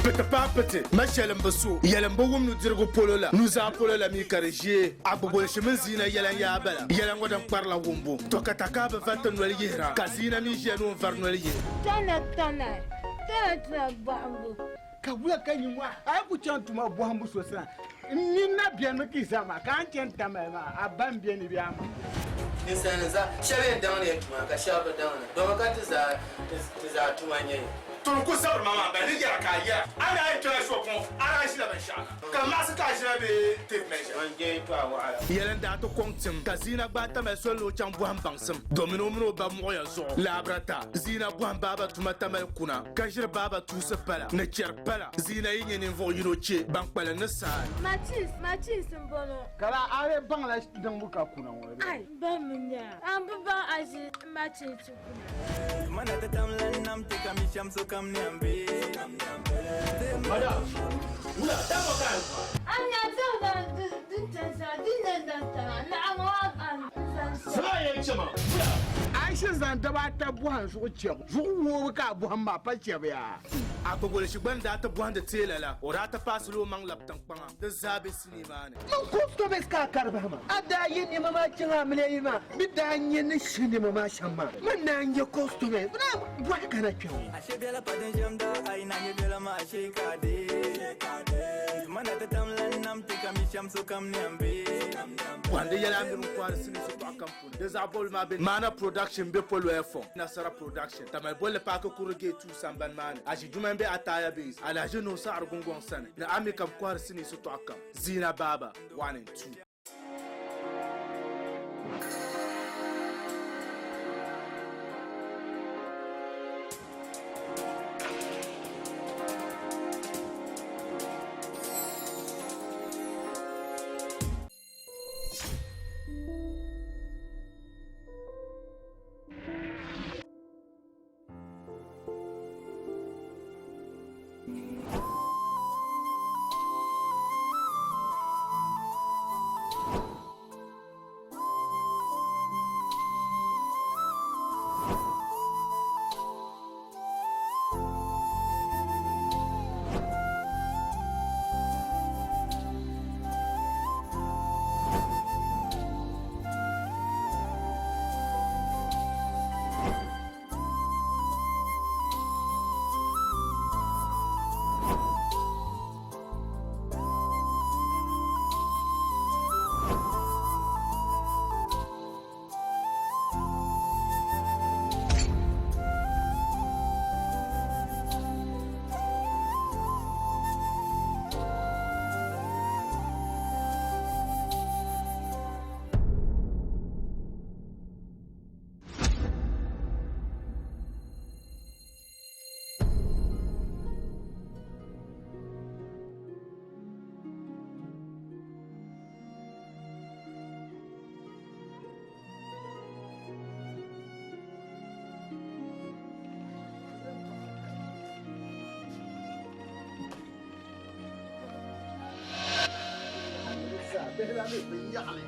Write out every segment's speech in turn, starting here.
Piti paai piti, ma shɛli m-bi so, yɛli m-bi wum nudirigu polo la, nuzaa polo la mi ka di ʒee. Agbagolisi mini Ziina yɛla n-yaa bala. Yɛla ŋɔ din kparila wumbu. Tɔ ka takaa bi vari ti noli yihira, ka Ziina mi ʒiya ni o ni vari noli yihi. Tana tana tana tana bɔhimbu. Ka wula ka nyin ŋɔ a yi ku chaŋ tuma bɔhimbu so sani, n nini na benimi ka yi zani maa, ka a ni chani Tamale maa, a ba m-be ni bee a ma m-be ni? Ninsalinima zaa, shɛba yɛn daŋ ni ya tuma ka shɛba bi daŋ ni, domi ka ti zaa tuma n-nyɛ li. To n ku zabiri ma maa, bɛ ni yɛra ka a yɛra, a ni a yi kpɛla shop ŋɔ, a daa ʒila binshɛɣu na, ka maɣisi ka a ʒila bee tape measure? Yɛli n daa ti kɔŋ tim, ka Ziina gbaai Tamale soli ni o chaŋ bɔhim baŋsim, domin o mini o ba muɣiya zuɣu. Laabirata, Ziina bɔhim baaba tuma Tamale kuna, ka ʒiri baaba tuusi pala ni chɛri pala. Ziina yi nya ninvuɣ yino che, ban kpalim ni saai. Machins, machins m-bɔŋɔ. Ka laa a lee baŋla niŋbu ka kuna ŋɔ bee? Ai, ba mi nya. A bi baŋ a ʒi machins kuna. A nya zaŋ din chani shɛli, din yɛn zaŋ tana, naɣiŋ o a zaŋ shɛli. A yi shiri zaŋ daba ata bɔhim zuɣu chɛbu, zuɣu woobu ka a bɔhim maa pa chɛbu yaa. Agbagolisi gba ni daa ti bɔhindi teela la, o daa ti paasila o maŋ labi tiŋkpaŋa. Di zaa be sinii maa ni. Niŋ customers ka a kari bahi ma. A daa ye nɛma maa chaŋ amiliya yili maa bɛ daa nya ni she nɛma maa shɛm maa. Man naan nye customers bɛ naan bɔhi kana kpe ŋɔ. Ashe biɛla pa din ʒiɛm daa ayi na nyɛ biɛla maa shee ka a deei. Mana ti tam lan nam ti ka mi shɛm sokam niɛm bee. Bɔhindi yɛla a miri n-kɔhiri sinii shitɔɣu kam puuni. Di zaɣ bɔbili maa be Maana Production be Poloya fɔŋ, Nasara Production, Tamale Bolli Paaki Kurili Gate 2 sambani maa ni, Aʒi Juma m-be Ataaya Base, Alhaji Nuhu Saɣiri Gungɔŋ sani, ni Ami ka bɛ kɔhiri sinii shitɔɣu kam, Zina Baaba 1 and 2. Bihi la mi bi nyaɣili.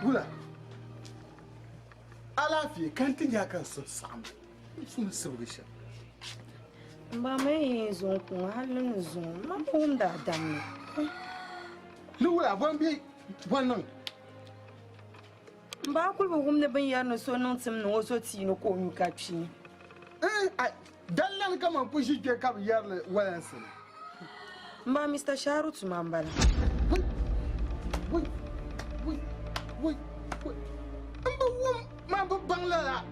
Wula, alaafee ka n ti nya ka n suhu saɣim n suhu ni sibigi shɛm. M ba ma yi yɛn zo n-kuŋ hali ni zuŋɔ, man bi wumdi a damli. Ni wula, bɔ m-be bɔ niŋ? M ba a kuli bi wumdi bɛ ni yɛri ni so niŋ tim niŋ o zo tia ni ka o nyu ka kpi. Dallani ka man ku ʒi kpe ka bɛ yɛri li walansi ni. M ba Mister Sharu tuma m-bala. Wui! Wui! Wui! Wui! Wui! M bi wum, man bi baŋ lala.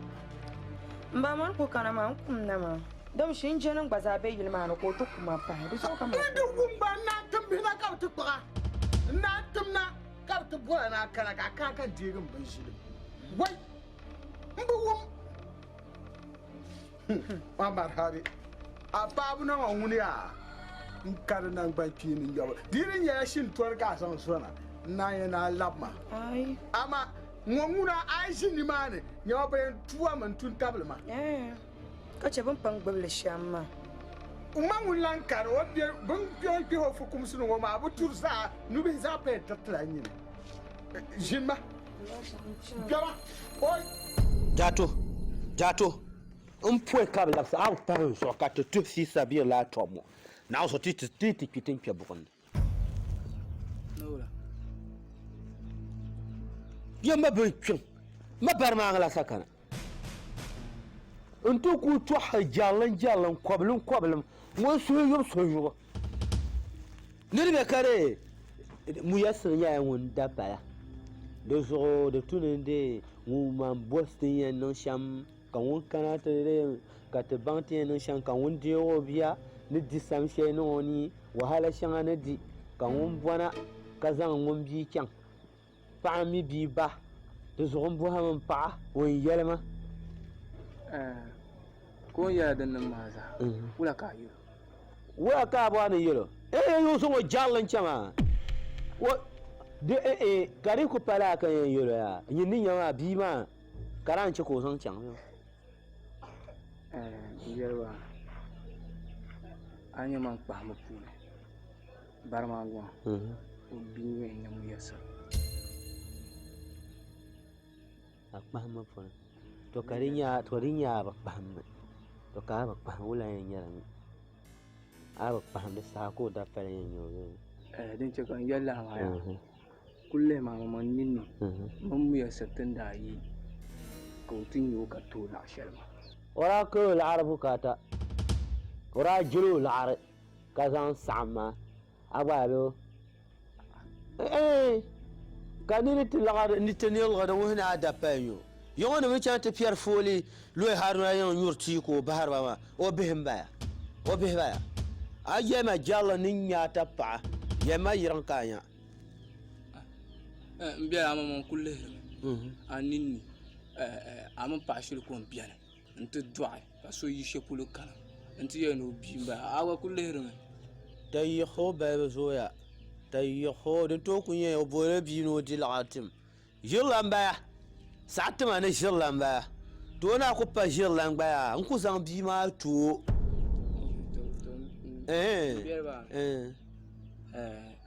M ba man ku kana maa, n kumda maa. Dama shi n je ni n gba zaa be yili maa ni ka o ti ku ma pahi. Di zuɣu ka man N di wum gba, n naan tim bihi na ka bɛ ti kpuɣ a. N naan tim na ka bɛ ti bol a ni a kana ka a kana ka deegi m binʒili. Wai! M bi wum. Muhammad Hari, a paɣibu na ŋɔ ŋuni yaa n-ka di naŋgbankpeeni ŋmɛbu. Di yi di nyɛla shintɔri ka a zaŋ zɔna, n naan yɛn ni a labi ma. Amaa. Ŋɔ ŋuna a yi ʒi nimaani nyɛma bɛ yɛn tu a mi n-tu n-tabili ma. Ka chɛ bɛ ni pun gbibi li shɛm maa. N ma ŋun lan kani o bɛ bɛ ni kpɛhi o fukumsi ni ŋɔ maa bi turi zaa, nubihi zaa paya tiritila n nini. Ʒini ma. Kpɛma. Oi! Jato, Jato, m pɔi ka bɛ labisi a bi pahi n zuɣu ka ti tuhi fii sabiiri la tɔbu ŋɔ. Naawuni zuɣu ti ti kpi ti ni kpe buɣim ni. Yɛmma bin kpiŋ ma bari maa la sakana n ti ku tɔhi jɛrilim jɛrilim kɔbilim kɔbilim ŋun suhu yubu suhu yubu niriba ka di muyasiri nyɛla ŋun da pala di zuɣu di tu ni di ŋun man bosi ti yɛn niŋ shɛm ka ŋun kana ti di ka ti baŋ ti yɛn niŋ shɛm ka ŋun deegi o bia ni di sam shɛli niŋ o ni wahala shɛŋa ni di ka ŋun bɔna ka zaŋ ŋun bia chaŋ paɣa mi bia ba di zuɣu n bɔhimi n paɣa o ni yɛli ma. Ka o ni yɛla din niŋ maa zaa, wula ka a yɛl o? Wula ka a bɔhi ni yɛl o? Eeh o zaŋ o jarili n-chaŋ maa. O di eeh ka di ku pa lala ka n yɛn yɛl o yaa, nyin ni nya maa bia maa ka daa n-chɛ ka o zaŋ chaŋ. N yɛli ba, A ni nya ma n-kpahimbu puuni, barimaŋ maa, o bia n-yɛn nyɛ ŋun yiɣisir. A kpahimbu puuni, to ka di nya a bi kpahimmi, to ka a bi kpahim wula yɛn nyɛli mi? A bi kpahim di saha ka o dapali yɛn nyɛ o bee? Din chɛ ka n yɛli lala maa yaa, kul lihi maa maŋmaŋ ninni mini muɣisir ti ni daa yi ka o ti nya o ka ti o laɣ shɛli maa. O daa kal o laɣiri bukaata, o daa jil o laɣiri ka zaŋ saɣim ma, a gba a be o. Eeh! Ka niri ti laɣiri ni ti niriga di wuhi ni a dapali n-nyɛ o. Yiŋɔ nim ni chaŋ ti piɛri fooli loyi Haruna yiŋ nyuri tia ka o bahiri ba maa, o bihi m-bala, o bihi bala. A yɛlima jɛrili ni nya a tabipaɣa, yɛlima yiriŋ ka a nya. M biɛla amaŋmaŋ kul lihirimi a ninni a mini paɣa shili ko m-beni nti dɔɣi ka so yi shɛli polo kana nti yɛli ni o bia m-bala a gba kul lihirimi. Tayiɣ o balibu zooya, tayiɣ o din tooi kuli nyɛ o booli bia ni o di liɣiri tim. Ʒirila m-bala, saɣi ti ma ni ʒirila m-bala, to o na ku pa ʒirila gba yaa, n ku zaŋ bia maa ti o.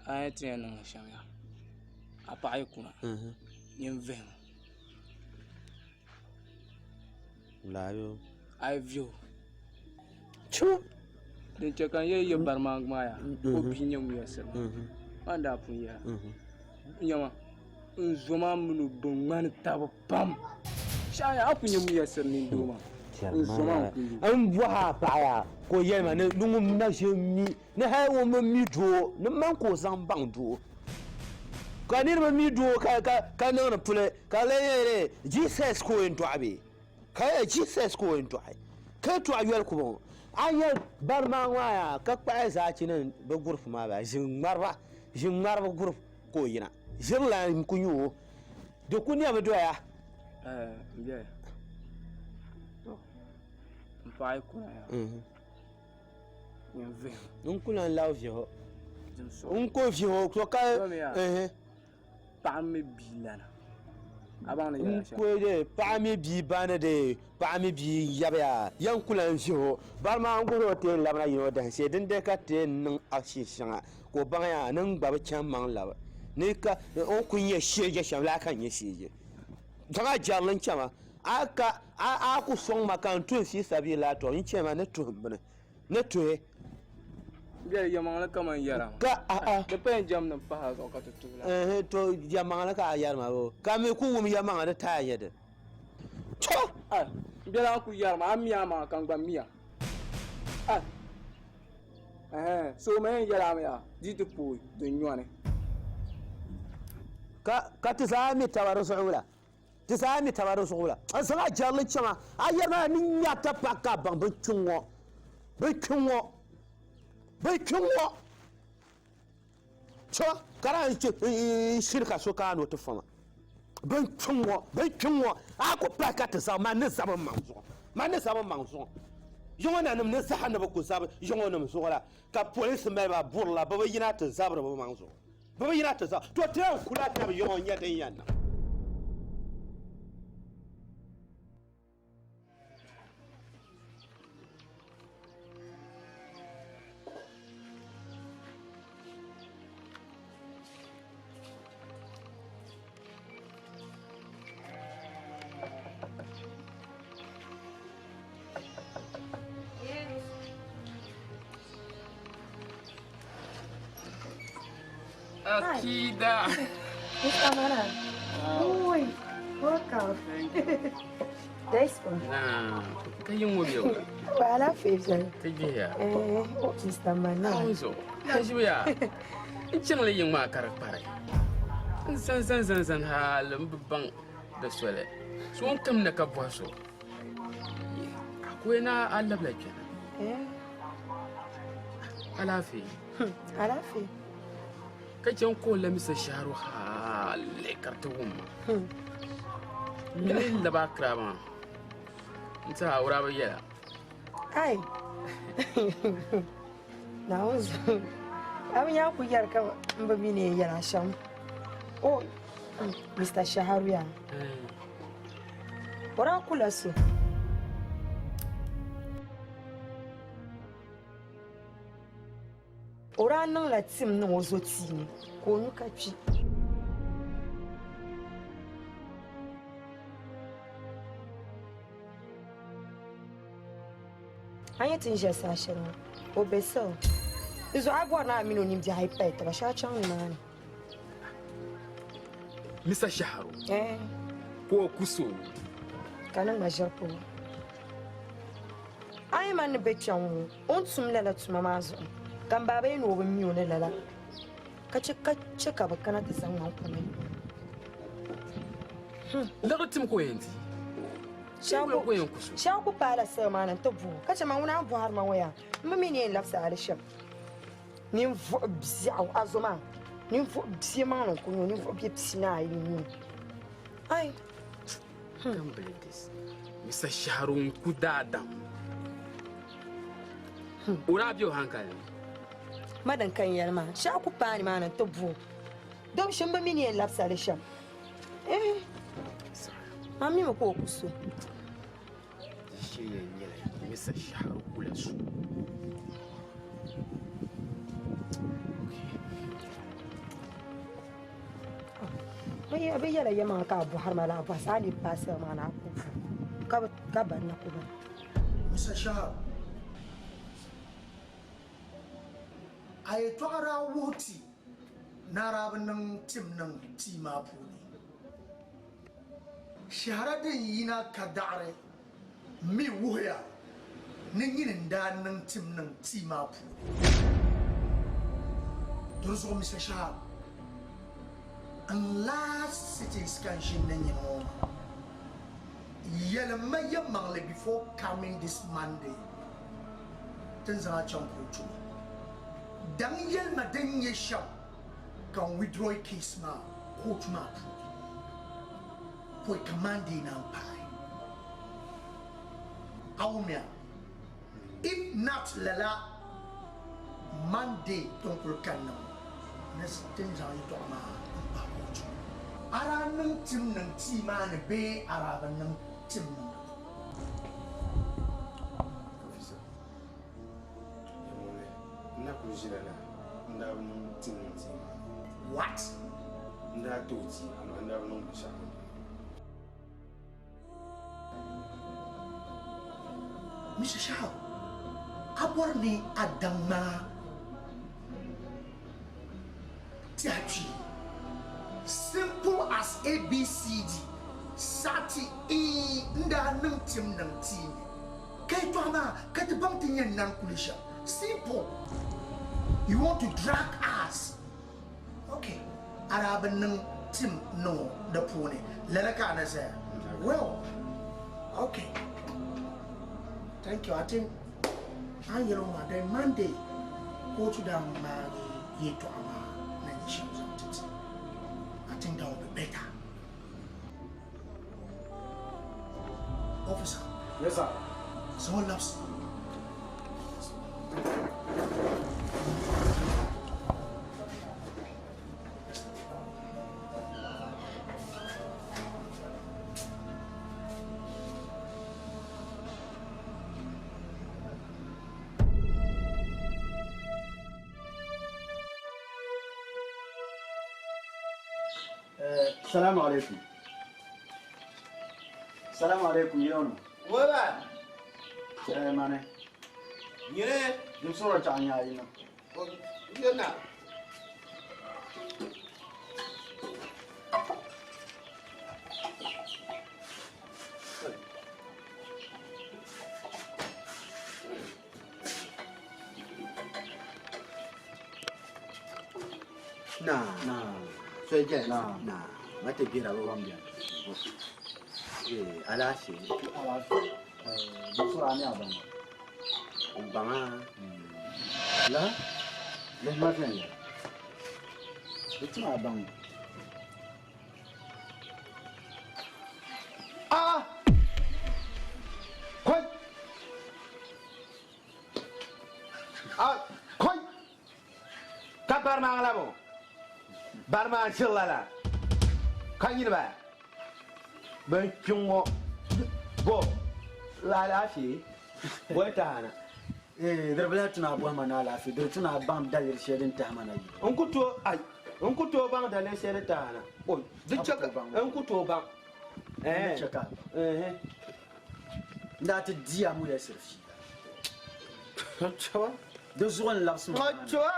A ni ti yɛn niŋ shɛm yaa, a paɣa yi kuna, nyin vihim o. A yi vihi o, din chɛ ka n yɛli yɛ barimaŋ maa yaa, o bia n-nyɛ Muɣisiri maa, man daa pun yɛla, nyama n zo maa mini o bi ŋmani taba pam. Shɛhi yaa, a pun nyɛ Muɣisiri nindoo maa, n zo maa n-kuli yo. N bɔhi a paɣa yaa, ka o yɛli ma ni ŋun na ʒi m-mi ni hali ŋun bi mi doo ni man ka o zaŋ baŋ doo. Ka niriba mi doo ka niŋdi puli ka di lee nyɛla Jesus ka o yɛn dɔɣi bee? Ka yɛli Jesus ka o yɛn dɔɣi ka yɛtɔɣa yoli ku bɔŋɔ. A yɛli bari maa ŋɔ yaa ka kpahi zaachi ni bɛ gurupu maa baa ʒiŋmariba ʒiŋmariba gurupu ka o yina ʒirilan n-ku nyɛ o di ku nɛmi doya. Ɛɛ m biɛya to m paɣa yi kuna yaa nyin vihim. N ku lan labi vihi o. N ku vihi o to ka ɛhɛ. Paɣa mi bia lana. A baŋ ni yɛla shɛm. N ku de paɣa mi bia ba ni de paɣa mi bia yabiya yan ku lan vihi o. Bari maa n guhiri o ti yɛn labina yino o dahinshee dindali ka ti yɛn niŋ action shɛŋa ka o baŋ yaa ni n gba bi chaŋ maŋ labi ni ka o ni ku nyɛ sheeje shɛm lala ka n nyɛ sheeje. Zaŋ a jɛrili n chama a ka a ku sɔŋ ma ka n tuhi fi sabiila tɔ n chama ni tuhi m bini ni tuhi. Biɛli yɛmaŋli kaman yɛra maa. Ka a a. Di paya jɛmdi m-pahi a zuɣu ka ti tuhi la. Ɛɛh to yɛmaŋli ka a yɛri ma boo ka mi ku wum yɛmaŋa di taaya nyɛ dini. To! A biɛli a ni ku yɛri maa a mi a maŋa ka n gba mi a. A ɛhɛn so ma yɛn yɛli a mi yaa di yi ti pooi di nyɔni. Ka ka ti zaa mi taba di zuɣu wula? Ti zaa mi taba di zuɣu wula? N zaŋ a jɛrili chaŋ a, a yɛri maa ni nya tapaɣa ka a baŋ bɛ kpi ŋ-ŋɔ, bɛ kpi ŋ-ŋɔ, bɛ kpi ŋ-ŋɔ. Chɛ ka daa n shiri ka so ka a ni o ti fa ma. Bɛ kpi ŋ-ŋɔ, bɛ kpi ŋ-ŋɔ, a ku pahi ka ti zabi, man ni zabi m maŋ zuɣu, man ni zabi m maŋ zuɣu. Yiŋɔ nanim ni zahi ni bɛ ku zabi yiŋɔ nim zuɣu la, ka polinsi mali ba buri la, bɛ bi yina ti zabiri bɛ maŋ zuɣu. Bɛ bi yina ti zaŋ, to ti yɛn kula tab yiŋɔ n-nyɛ din yɛn niŋ. Akida. Mr. Mana. Oi, welcome. This one. Na, ka yin wo biyo. Wala favor. Ti jiya. Eh, oh, Mr. Mana. Awuzo. Ka jiya. N chaŋ li yiŋ maa ka di kpari. N zan zan zan zan hali n bi baŋ di soli. So n kam na ka bɔhi so. A ku na a labila kpɛna. Eh, Alaafee. alaafee. Ka chaŋ ka o lamisa Shaharu hali ka di ti wum ma. Mini laba Accra maa. N tiɛha o daa bi yɛla. Ai. Naawuni a bi nya ku yɛri ka n bi mi ni yɛla shɛm. Oh, Mr. Shaharu ya. O daa kula so. O daa niŋla tim niŋ o zo tia ni ka o nyu ka kpi. A nyɛ ti ni ʒiya saha shɛli ŋɔ, o be cell. Di zuɣu a bɔri ni a mini o nimbihi ayi pali taba shee a chaŋ nimaani. Mr. Shaharu. Eh. Ka o ku so. Ka niŋ ma ʒiri polo. A yi man ni be kpɛŋ ŋɔ, o ni tum lala tuma maa zuɣu ka n baaba yi ni o bi mi o ni lala ka che ka che ka bɛ kana ti zaŋ ma n-kuli. Liɣiri tim ka o yɛn di. Shɛba ku paala cell maa ni nti bɔh o ka che ma ŋuna a ni bɔhiri ma ŋɔ yaa m bi mi ni yɛn labisi a li shɛm. Ninvuɣ biɛɣu a zo maa ninvuɣ bia maŋli n-ku nyɛ o ninvuɣ biɛ 40 n-nyɛ o. Ai. Can't believe this. Mr. Shaharu n-ku daadam. O daa be o hankali ni. Ma din ka n yɛli maa, shɛɣu ku paai nimaani nti bo o. Dom shim bi mi ni yɛn labisa li shɛm. Eh, a mi mi ka o ku so. Di shee yɛn nyɛla Mr. Shaharu kula so. Bɛ yɛla yɛmaŋa ka a bɔhiri ma laa bɔhisi a ni paai sali maa ni a ku bo ka bari na ku bari. Mr. Shaharu, a yɛtɔɣa daa wuhi ti ni a daa bi niŋ tim niŋ tia maa puuni. Shɛhira din yina ka daɣiri mi wuhiya ni nyini n-daa niŋ tim niŋ tia maa puuni. Dinzuɣu Mr. Shaharu, n last sittings ka n ʒini ni nyini ŋɔ maa. Yɛlim ma yɛlimaŋli before coming this Monday ti ni zaŋ a chaŋ kootu ni. Daŋ yɛlima din nyɛ shɛm ka n withdraw case maa kootu maa puuni. Pɔi ka Monday naan paai. A wumya? If not lala, Monday din kuli kanna ŋɔ ni ti ni zaŋ yɛtɔɣa maa m-pahi kootu. A daa niŋ tim niŋ tia maa ni bee a daa bi niŋ tim niŋ di puuni? Officer, n na kuli ʒila la n daa bi niŋ tim niŋ tia maa ni. What? N daa tooi tia amaa n daa bi niŋ binshɛɣu niŋ di ni. Mr. Shaharu, a bɔri ni a daŋ maa ti a kpee. Simple as ABCD. Saɣati ii n daa niŋ tim niŋ tia ni. Ka yɛtɔɣa maa ka ti baŋ ti nyɛ nani kuli shɛm. Simple. You want to drag us. Okay. A daa bi niŋ tim niŋ o di puuni. Lala ka a ni zaya. Well, okay. Thank you. I think an yɛli o maa then Monday kootu daa maagi yɛtɔɣa maa na nyɛ shɛm zaŋ ti ti. I think that will be better. Officer. Yes, sir. Someone loves. Salamu alaikum. Salamu alaikum yonu. Wala. Mane. Nyine. Dim sura ta anya yino. Yona. Na. So je na. Na. Ma ti bira ba bam biɛni. Eh, alaafee. Alaafee. Di sɔrɔ a ni a baŋ ma. N baŋ a. La, lihi ma viɛnyɛla. Di tim a baŋ ma. Ah! Koi! Ah, koi! Ka barimaŋ la bo? Barimaŋ ʒiri la? Ka nyini ba? Bin kpi ŋɔ bo alaafee boli tahana. Eh, diri bila tuna bɔhima ni alaafee, diri tuna baŋ daliri shɛli din tahi ma na yi. N ku tooi, ai, n ku tooi baŋ daliri shɛli din tahi na. O, di chɛ ka, n ku tooi baŋ. N ni chɛ ka a baŋ. N daa ti di a muyasiri fiila. Di zuɣu n labisi ma maa na.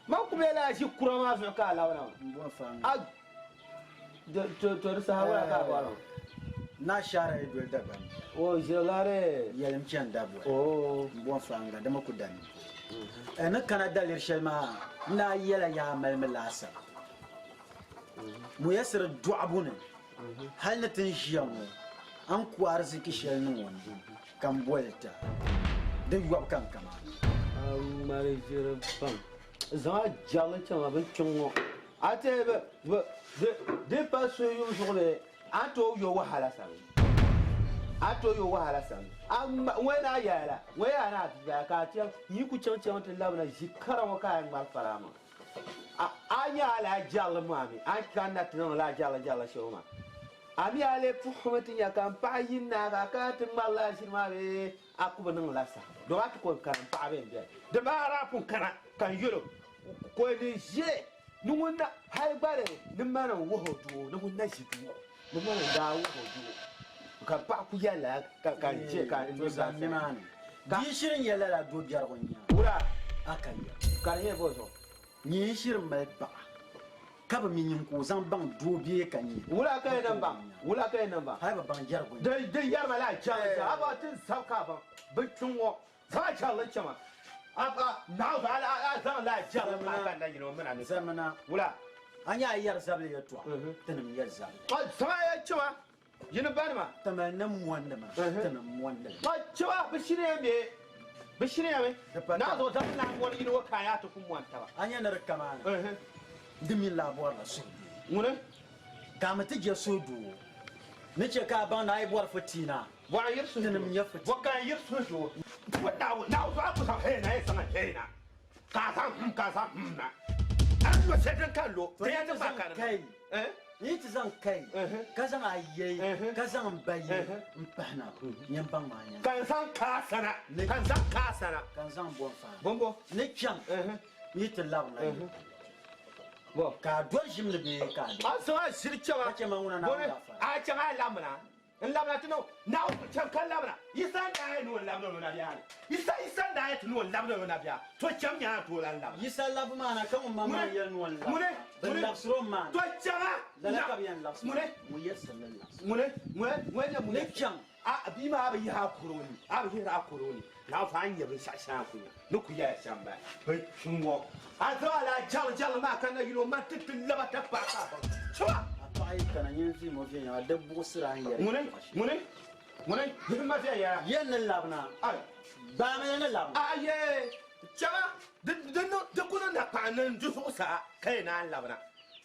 Man ku be lala ʒi kura maa zuɣu ka a labina maa. M bɔri faaŋa. A to to di saha wula ka a bɔri maa? Naa Shara yi doli Dagbaŋ bia. O ʒirila di. Yɛlim chani Daboli. Oo. M bɔri faaŋa di mi ku dani. N ni kana daliri shɛli maa, n daa yɛla yaa malimi laasabu. Muyasiri dɔɣibu ni hali ni ti ni ʒiya ŋɔ, a ni ku ariziki shɛli niŋ o ni ka m boli ti a, di yɔbu ka n kama. A ŋmari ʒiri pam. Zaŋ a jɛrili chaŋ a bini kpiŋ ŋɔ. A ti bi bi di di pa suhuyubu zuɣu bee a ni tooi yo wahala sani. A ni tooi yo wahala sani. A ŋma ŋɔ ni a yɛla la, ŋɔ yaa ni a bia ka a chaŋ yi ku chaŋ chaŋ ti labina ʒi kara ŋɔ ka a yɛn ŋmari fara maa. A a nya a lahi jɛrili maa mi, a ni kanna ti niŋ lala jɛrili jɛrili shɛli maa. A mi a lee puhimi ti nya ka m paɣa yi naai ka a kana ti ŋmari lala ʒiri maa bee a ku bi niŋ la saha. Domi a ti ko n-kana m paɣa bee m-beni. Di maa daa pun kana ka n yɛl o ka o ni ʒe ni ŋun na hali gba di ni mani n wuhi o doo ni ŋun na ʒi doo ni mani n daa wuhi o doo ka m paɣa ku yɛli lala ka n ʒe ka n To zani nimaani. Di yi shiri nyɛ lala do biɛrigu n-nyɛ a. Wula? A ka ya. Ka di nyɛ bɔ zuɣu? Nyɛ yi shiri mali paɣa ka bi mi nyin ka o zaŋ baŋ doo bee ka nyɛ. Wula ka yi niŋ baŋ? Wula ka yi niŋ baŋ? Hali bi baŋ yɛrigu nyɛ. Di di yɛrima la jɛli jɛli a ba ti zab ka a baŋ bi kpi ŋɔ zaŋ a jɛrili chɛma a a naɣ zuɣu a a zaŋ la jɛrili maa ka na yino mina ni. Zamina. Wula? A nyɛ a yɛri zabili yɛtɔɣa tinim yɛli zabili. A zaŋ a ya chɛma yini banima. Ti mali nim mondi maa tinim mondi li. A chɛma bi shiri ya mi bi shiri ya mi naɣ zuɣu zabili na mɔni yino ka a yaa ti ku mɔni taba. A nyɛ ni di kamaana di mi lahi bɔrila suhudoo. Ŋuni? Ka a mi ti je suhudoo ni chɛ ka a baŋ ni a yi bɔri fitiina Bɔ n yiri suhudoo. Tinim nyɛ fitiina. Bɔ ka n yiri suhudoo. Bɔ Naawuni Naawuni zuɣu a ku zaŋ hee na yɛn zaŋ hee na ka a zaŋ hum ka a zaŋ hum na. A ni lo shɛli din ka n lo To di yi yɛn ti ti gba zaŋ ka ni. kai yi ti zaŋ kai ka zaŋ a yei ka zaŋ n ba yei n pahi na nyɛ baŋ maa nyɛ. Ka n zaŋ ka a sana ka n zaŋ ka a sana. Ka n zaŋ bɔ n faana. Bombo. Ni chaŋ yi ti labina yi. Bɔ. Ka a doli ʒim ni bee ka a doli. A zaŋ a ʒiri chaŋ Ka chɛ ma ŋuna Naawuni gaafara. A chaŋ a labina. N labina ti niŋ Naawuni chaŋ ka labina. Yisa n-daa yɛn ni o labina o nabia ni. Yisa Yisa n-daa yɛn ti ni o labina o nabia. To cham nyaŋ ti o lan labina. Yisa labi maa na ka ŋun maŋmaŋ yɛli ni o ni labina. Bɛ labisir o maa na. To chaŋ a. Lala ka bɛ yɛn labisi o. Ŋuni? Ŋun yɛlisiri li labisi o. Ŋuni? Ŋuni? Ŋuni nyɛ Ni chaŋ. A bia maa bi yihi a kɔro ni. A bi yihiri a kɔro ni. Naawuni a ni nya binshɛɣu shɛŋa ku nya. Ni ku yɛla shɛm m-bala. Bɛ kpi ŋ-ŋɔ. A zaŋ a lala jɛrilijɛrili maa ka na yino man ti ti laba ti paai ka a baŋ. Chima! A paɣa yi kana nyin viim o viɛnyɛla, di buɣisiri a ni yɛri Ŋuni? yɛltɔɣa shɛli. Ŋuni? Ŋuni? Vihi ma viɛnyɛla. Yɛn ni labina. Ai! Baamila ni labina. Ayee! Chama! Di, di niŋ, di ku niŋ nakpaɣa ni n-du zuɣusaa ka yi naan labina.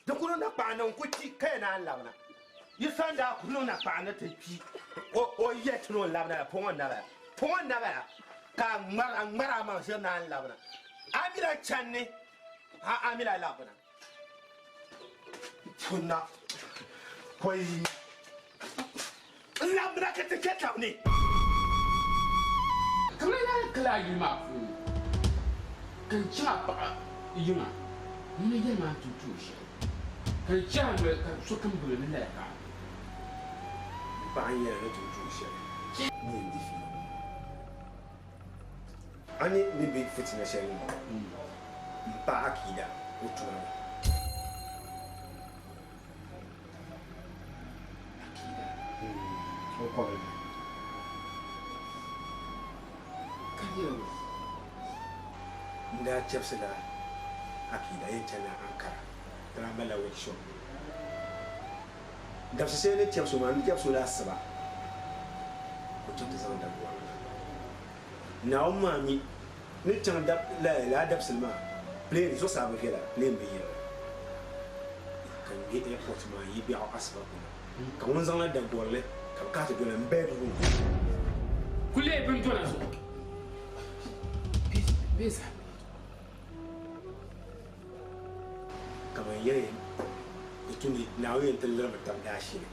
Di ku niŋ nakpaɣa ni n-ku kpi ka yi naan labina. Yi san daa ku niŋ nakpaɣa ni ti kpi, o yɛli ti ni o labina la, pɔŋɔ n-nabaya. Pɔŋɔ n-nabaya ka a ŋmar a ŋmar a maŋ ʒiri ni a ni labina. A mi la chani ni a mi la labina. Puna kɔi n labina ka ti kpe tab ni. Kamani lala kala ayi maa puuni ka n chaŋ a paɣa yiŋa ŋuna yɛli ma n ti tuui shɛli ka n chaŋ noli ka sokam boli ni lala ka a niŋ. M paɣa n yɛli ni ti tuui shɛli. Ni n di fiila. A ni ni be fitina shɛli ni m paɣa Akida o tuma ni. Akida? O kɔbili ni. Ka di yɛli o. N daa chɛbisila Akida yɛn chana Ankara. Ti daa malila workshop. Dabisi shɛli ni chɛbu so maa, n ni chɛbu so la asiba ka o chaŋ ti zaŋ dagɔrili na. Naawuni maa mi ni chaŋ lala dabisili maa, plane zuɣusaa bi viɛla, plane bi yirina. Ka n kpe airport maa n yi biɛɣu asiba kuna ka ŋun zaŋla dagɔrili ka bɛ kana ti doli n bedroom. Ku leei bindɔna zuɣu bee zahim. Ka ban yɛli di tu ni Naawuni yɛn ti lirimi tab daashili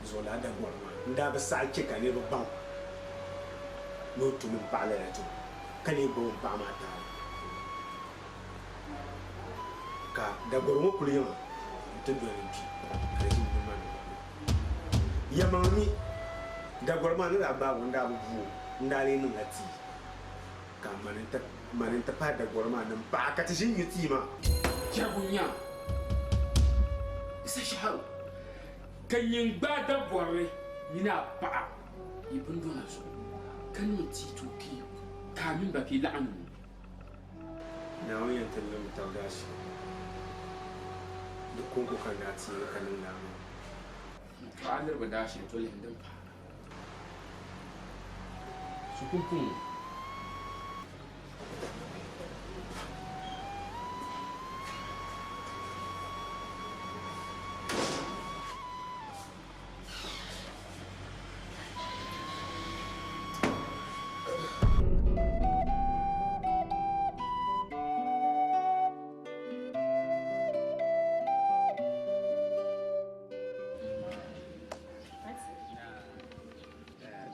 zuɣu lala dagɔri maa n-daa bi saɣi che ka niriba baŋ ni o tum m-paɣi lala tuma ka lee gbubi m-paɣi maa taali. Ka dagɔri ŋɔ kuli yiŋa nti doli n-kpi ka di ʒi n-di ma ni o. Yɛlimaŋli mi, dagɔri maa ni daa gbaagi o n-daa bi bu o, n-daa lee niŋla tia. Ka mani n-ti pahi dagɔri maa ni m-paɣi ka ti ʒi n-nyu tii maa. Jɛrigu nya Isa Shaharu, ka nyin gbaai dagɔrili mini a paɣa yi bindɔna zuɣu, ka niŋ tii ti o kpi, ka a mini ba ka yi laɣim nyu. Naawuni yɛn ti lim tab daashili, di kɔŋko ka n daa teegi ka niŋ lala maa. Tɔ a niriba daashili to lihi din paai. Su pumpum.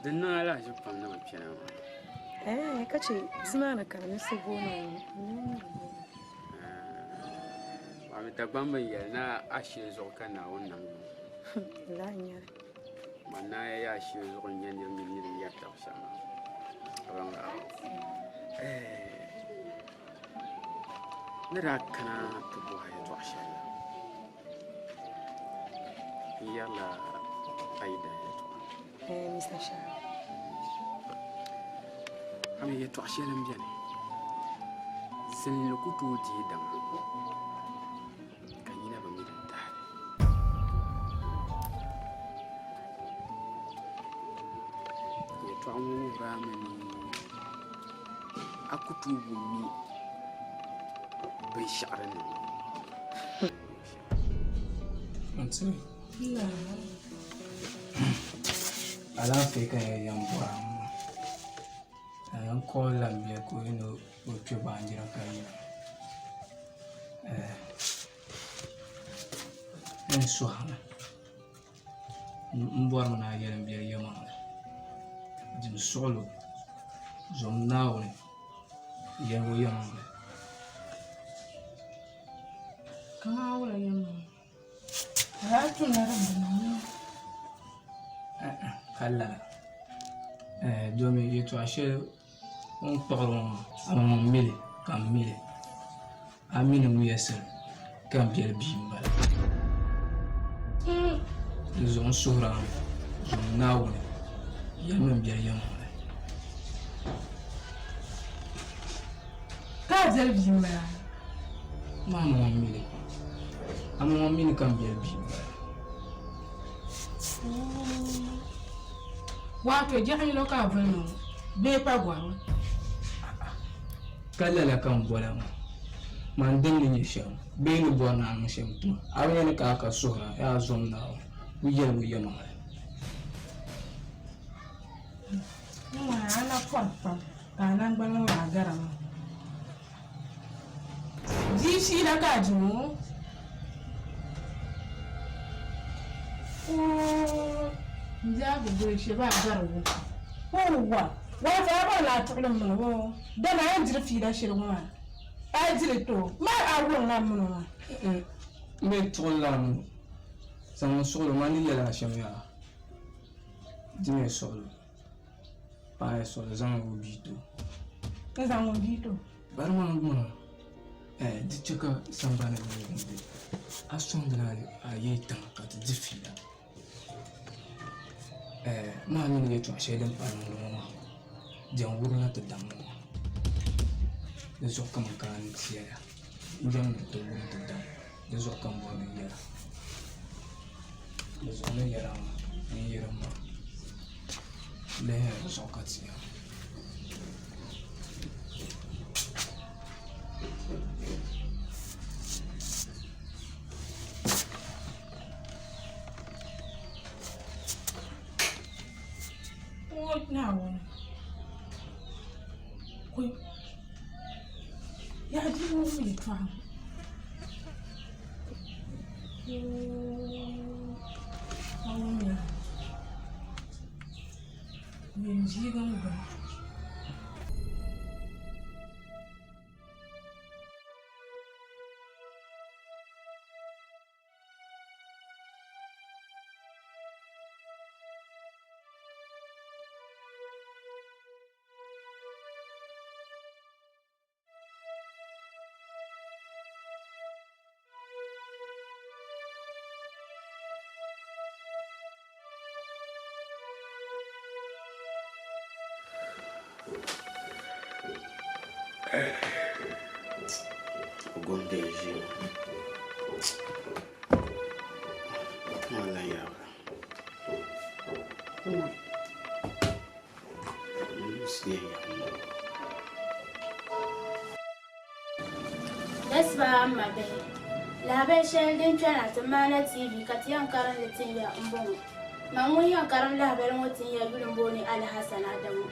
Di niŋ alahiziba pam ni bi kpɛna maa. Ɛɛ ka chɛ bia maa ni kana ni so booni o Maami Dagbaŋ bi yɛli ni ashili zuɣu ka Naawuni nam yuŋ. Lala n-nyɛ li. Man naaya yaa ashili zuɣu n-nyɛ nir mini nir ni yɛri tab shɛm maa. A baŋ lala? Ni daa kana ti bɔhi yɛtɔɣ shɛli la, n yɛrila a yidana yɛtɔɣa. Mr. Shah. A mi yɛtɔɣ shɛli m-beni, zinli ku tooi deei daŋa ka nyina bi mi din tahi li. Yɛtɔɣa ŋɔ wuhiri a mi ni a ku tooi wum mi binshɛɣu din niŋ. Alaafee ka ya yɛn bɔra ŋɔ maa n call la bia ka o yɛli ni o kpɛ baanjira ka yina n suhimi n bɔrimi ni a yɛli n biɛri yɛlimaŋli dim suɣulo zom Naawuni yɛligu yɛlimaŋli. Kamaa wula yɛlimaŋli A daa tumla din bi niŋ ni. Ka lala domi yɛltɔɣa shɛli o ni kpuɣiri ŋɔ maa a maŋmaŋ mi li ka m mi li a mi ni Muyasir ka m biɛli bia m-bala. Di zuɣu n suhir a mi, zom Naawuni, yɛlimi m biɛli yɛlimaŋli. Ka a biɛli bia m-bala? Maa maŋmaŋ mi li. A maŋmaŋ mi ni ka m biɛli bia m-bala. Wato jaɣayilo ka a boli ma ŋɔ bee pa gɔriba? Ka lala ka m boli a maa, man din ni nyɛ shɛm bee ni bɔri ni a niŋ shɛm ti ma, a bi nya ni ka a ka suhir a, yaa zom Naawuni, kul yɛlim o yɛlimaŋli. N ŋuna a na pɔri pam ka a naŋgbani ŋɔ maa gari maa. Bia fiila ka a di ŋɔ? Oo, n bia bi guli shɛ baa gari wo. Hoowa, wato a bɔri ni a tuɣili m mini o, dama a yɛn diri fiila shɛli ŋɔ maa, a yi dili to, maa a wurim la m mini o maa. M mi tuɣili la a mini o, zaŋ n suɣili o, man ni yɛli a shɛm yaa, dimi n suɣili o. Paɣa yi suɣili zaŋ o bia ti o. N zaŋ o bia ti o. Bari maa ŋuna di chɛ ka sambani ni wumdi a sɔŋdila a yi tiŋa ka ti di fiila. Maa mini yɛtɔɣ shɛli din pa niŋdi ŋɔ maa, diɛm wurila ti daŋ ŋɔ maa. Di zuɣu ka man kana ni ti yɛli a, n jɛmdi ti wurim ti daŋ. Di zuɣu ka n bɔri ni n yɛla. Di zuɣu ni yɛla maa n yirim maa lihiya di zuɣu ka ti ya. Naawuni yaa di wum yɛltɔɣa ŋɔ a wumya yɛn viigi n gbuni. Gomdi n-ʒiya ŋɔ maa lan yaabira. Dasiba m ma bihi, lahabali shɛli din kpɛna ti maana TV ka ti yɛn karim li tin ya m-bɔŋɔ. Man ŋun yɛn karim lahabali ŋɔ tin ya yuli m-booni Alhassan Adamu.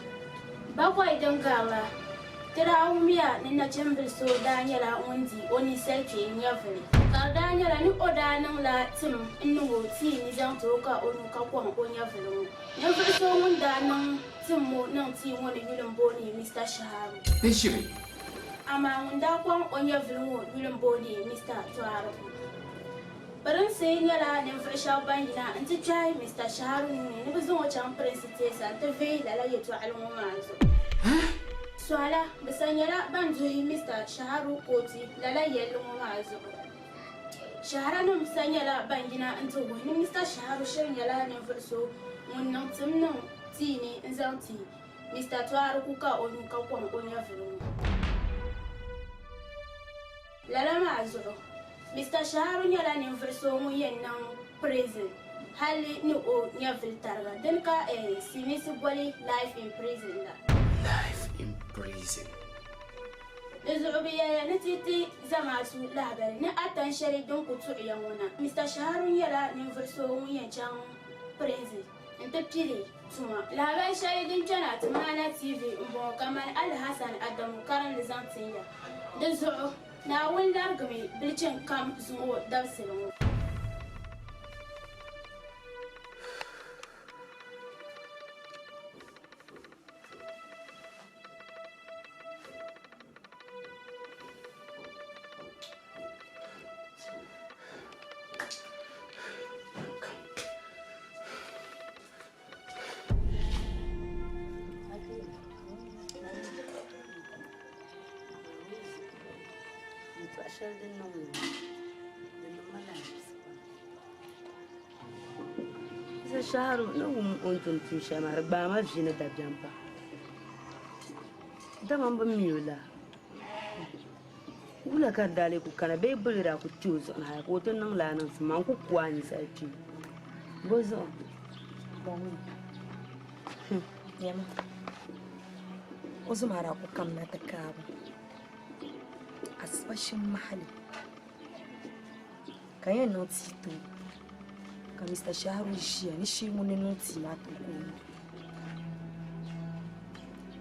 Bakɔi din garila, ti daa wumiya ni nachimbil so daa nyɛla ŋun di o ninsal kpee nyɛvili, ka di daa nyɛla ni o daa niŋla tim n-niŋ o tia ni zaŋ ti o ka o nyu ka kɔŋ o nyɛvili ŋɔ. Ninvuɣ so ŋun daa niŋ tim ŋɔ niŋ tia ŋɔ ni yuli m-booni Mister Shaharu. N shiri. Amaa ŋun daa kɔŋ o nyɛvili ŋɔ yuli m-booni Mister Tɔarigu. Pirinsi nyɛla ninvuɣ shɛba ban yina nti kpɛhi Mister Shaharu nuu ni ni bɛ zaŋ o chaŋ pirinsi teesa nti vihi lala yɛtɔɣili ŋɔ maa zuɣu. Sɔhila, bɛ sa nyɛla ban duhi Mister Shaharu kootu lala yɛlli ŋɔ maa zuɣu. Shɛhiranim sa nyɛla ban yina nti wuhi ni Mister Shaharu shiri nyɛla ninvuɣ so ŋun niŋ tim niŋ tia ni n-zaŋ ti Mister Tɔariku ka o nyu ka kɔŋ o nyɛvili ŋɔ. Lala maa zuɣu, Mister Shaharu nyɛla ninvuɣ so ŋun yɛn niŋ prison hali ni o nyɛvili tariga dini ka silimiinsi boli life in prison la. Life in prison. Di zuɣu bɛ yɛliya ni ti ti zamaatu lahabali ni atan shɛli din ku tuɣiya ŋɔ na. Mister Shaharu nyɛla ninvuɣ so ŋun yɛn chaŋ prison nti pili tuma. Lahabali shɛli din kpɛna ti maana TV m-bɔŋɔ ka mani Alhassan Adamu karimli zaŋ tin ya. Di zuɣu Naawuni larigimi bilichin kam zuŋɔ dabisili ŋɔ. Yɛltɔɣa shɛli din niŋ ŋɔ di niŋ ma lahiʒibisi pam. Shɛhira ni wum o ni tum tuun shɛli maa di gbaai ma vi ni dabiɛm pam. Dama m bi mi o la wula ka di daa lee ku kana bee boli daa ku kpe o zuɣu ni hali ka o ti niŋ lala niŋsim maa n ku ku a ninsal kpee bɔ zuɣu? Nyama, o zo maa daa ku kamina ti kaaba asiba shim mahali ka yɛn niŋ tii ti o ka Mr. Shaharu ʒiya ni shee ŋun ni niŋ tii maa ti o ka o nyu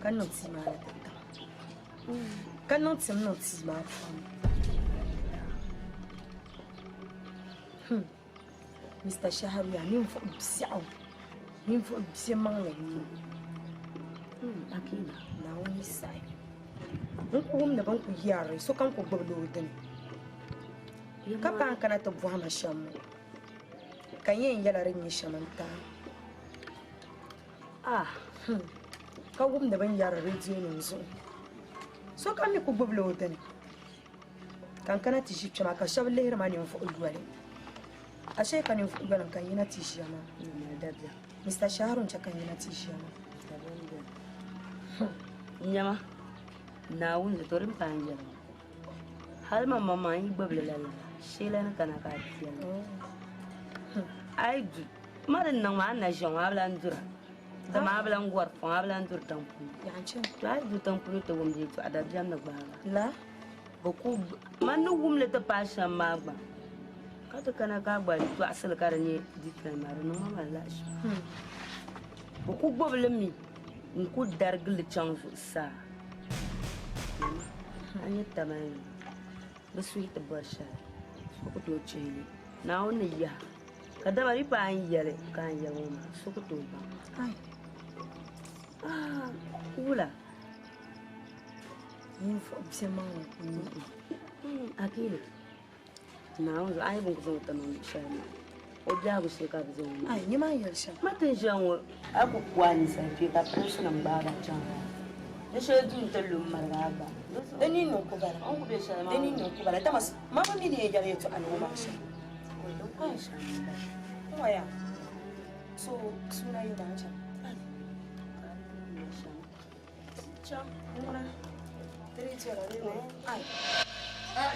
ka niŋ tii maa na ti tam ka niŋ tim niŋ tii maa puuni. Mr. Shaharu yaa ninvuɣ biɛɣu ninvuɣ biɛmaŋli n-nyɛ o. Akina Naawuni yi saɣi n ku wumdi bɛ ni ku yɛri li sokam ku gbibila o dini ka paai kana ti bɔhi ma shɛm ŋɔ ka n yɛn yɛla din nyɛ shɛm n-ti a. Ka wumdi bɛ ni yɛri reedionima zuɣu sokam mi ku gbibila o dini. Ka n kana ti ʒi kpe maa ka shɛba lihiri ma ninvuɣ yoli. Ashee ka ninvuɣ yoli n-ka n yina ti ʒiya maa. Mister Shaharu n-chɛ ka n yina ti ʒiya maa. Nyama, Naawuni zuɣu, to din paai n yɛli ŋɔ. Hali maŋmaŋ maa n yi gbibi li la lala. Sheela ni kana ka a piɛli. A yi du, ma din niŋ maa a ni na ʒiya ŋɔ a bi lan dura. Dama a bi lan gɔri fɔŋ, a bi lan duri tiŋ puuni. To a yi du tiŋ puuni ti wumdi yɛltɔɣa dabiɛm ni gbaai ba. La? Bɛ ku man ni wum li ti paai shɛm maa gba, ka ti kana ka a gba tɔɣisi li ka di nyɛ different maa, di niŋ ma mali lahiʒibu. Bɛ ku gbubi li mi n-ku darigi li chaŋ zuɣusaa. Mama, a nya Tamale ni bɛ suhi ti bɔri shɛli, so ku tooi chihi li. Naawuni ni yaha, ka dama di yi paai a ni yɛli ka a ni yɛli ŋɔ maa, so ku tooi baŋ. Ah, wula? Ninvuɣ biɛ maŋli n-nyɛ o. Akili, Naawuni zuɣu a yi bi ku zaŋ o ti niŋ shɛli maa, o biɛhigu shee ka bɛ zaŋ o niŋ. Ai, nyɛ maa yɛli shɛm. Ma ti ni ʒiya ŋɔ, a ku ku a ninsal kpee ka pirinsinim gbaai ba chaŋ laa. Di shee du nti lu m-marigi a gba. Di ni niŋ ku bala. O ni ku be shɛli maa. Di ni niŋ ku bala. Dama ma bi mi ni yɛn yɛli yɛltɔɣa ni ŋɔ maa shɛm. Din ku yɛn shɛm m-bala. N ŋɔ yaa, so suuna yi daa chaŋ.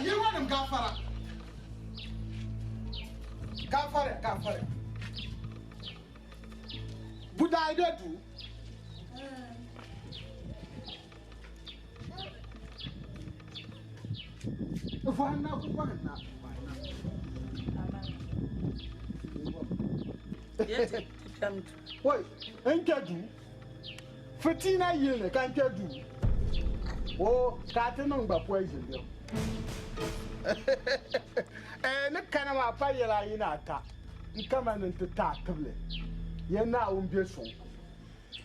Yiriwanim gaafara gaafara gaafara budaai be duu Vɔhinna ku vɔhinna Wai n kpɛ duu Fitiina yili ni ka n kpɛ duu o ka a ti niŋ gba poison bɛ eh ni kana maa pa yɛla ayi ni ata n kama ni n ti ti a tibili ya Naawuni be suŋ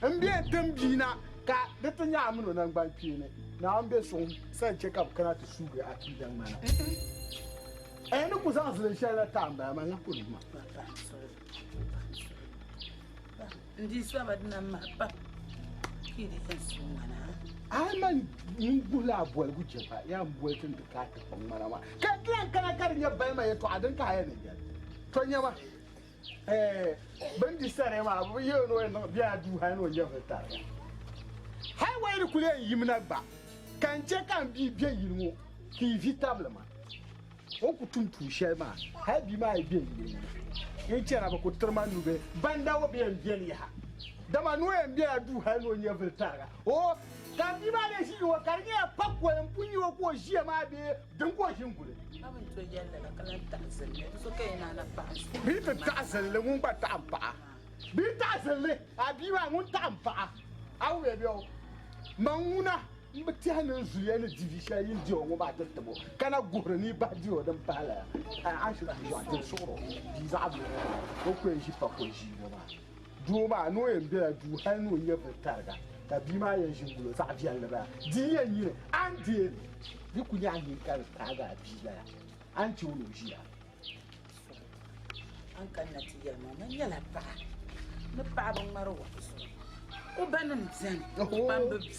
n be n tim bia na ka di ti nyɛ a min o naŋgban kpeeni Naawuni be suŋ sa n che ka bɛ kana ti suugi akiida ŋmana eh ni ku zaŋ zilin shɛli na ti a m-bala maa na ku ma. N di saba dina m-mahi pam ka yi di yɛn su ŋmana. A man n guhila a boligu jɛba yaa n boli ti ni ti ka a ti kpaŋ ŋmana maa ka ti lan kana ka di nyɛ balima yɛtɔɣa din ka a yɛn ni yɛli. Tɔ nyama eh, bɛ ni di sariya maa bɛ bi yɛli ni o yɛn niŋ bɛ a duu hali ni o nyɛvili tariga. Hali wai di kuli yɛn yimina gba ka n chɛ ka n bia be yili ŋɔ ka yi vi tabili ma. O ni ku tum tuun shɛli maa, hal bia maa yi be yili ŋɔ ni n-chana, bɛ ku tiri ma nubihi. Banda ŋɔ bɛ yɛn beni yaha, dama noo yɛn bela duu hal ni o nyɛvili tariga. Oo, ka m bia maa lee ʒi yili ŋɔ, ka di nyɛla pakoli m-pun nya o ka o ʒiya maa bee din ka o ʒi n-guli? A bi ni tooi yɛli lala ka lan taɣi zilinli, di so ka yi naana paɣa n-su. Bɛ yi ti taɣi zilinli, ŋun gba taɣi m-paɣa. Bɛ yi taɣi zilinli, a bia maa ŋun taɣi m-paɣa. A wumiya bɛ o? Man ŋuna. M bi tɛhi ni n zuliya ni di vi shɛli yi ni di o ŋɔ maa ti tib o, ka na guhiri ni yi bahi di o din pahi lala. A shiri ku zɔhi dini suɣir o bia zaɣ bila ŋɔ maa, o ku yɛn ʒi pako ʒii ŋɔ maa. Doo maa ni o yɛn bela duu hal ni o nyɛvili tariga, ka bia maa yɛn ʒi n-gul o zaɣ viɛlli bala. Di yi yɛn nyini, a ni deei li, di ku nyɛ a nini ka di taag a bia lala, a ni chɛ o ni o ʒiya. A ni kanna ti yɛli ma, man nyɛla paɣa ni paɣiba ŋmari wahu zuɣu. O banim beni, o kpamba beni.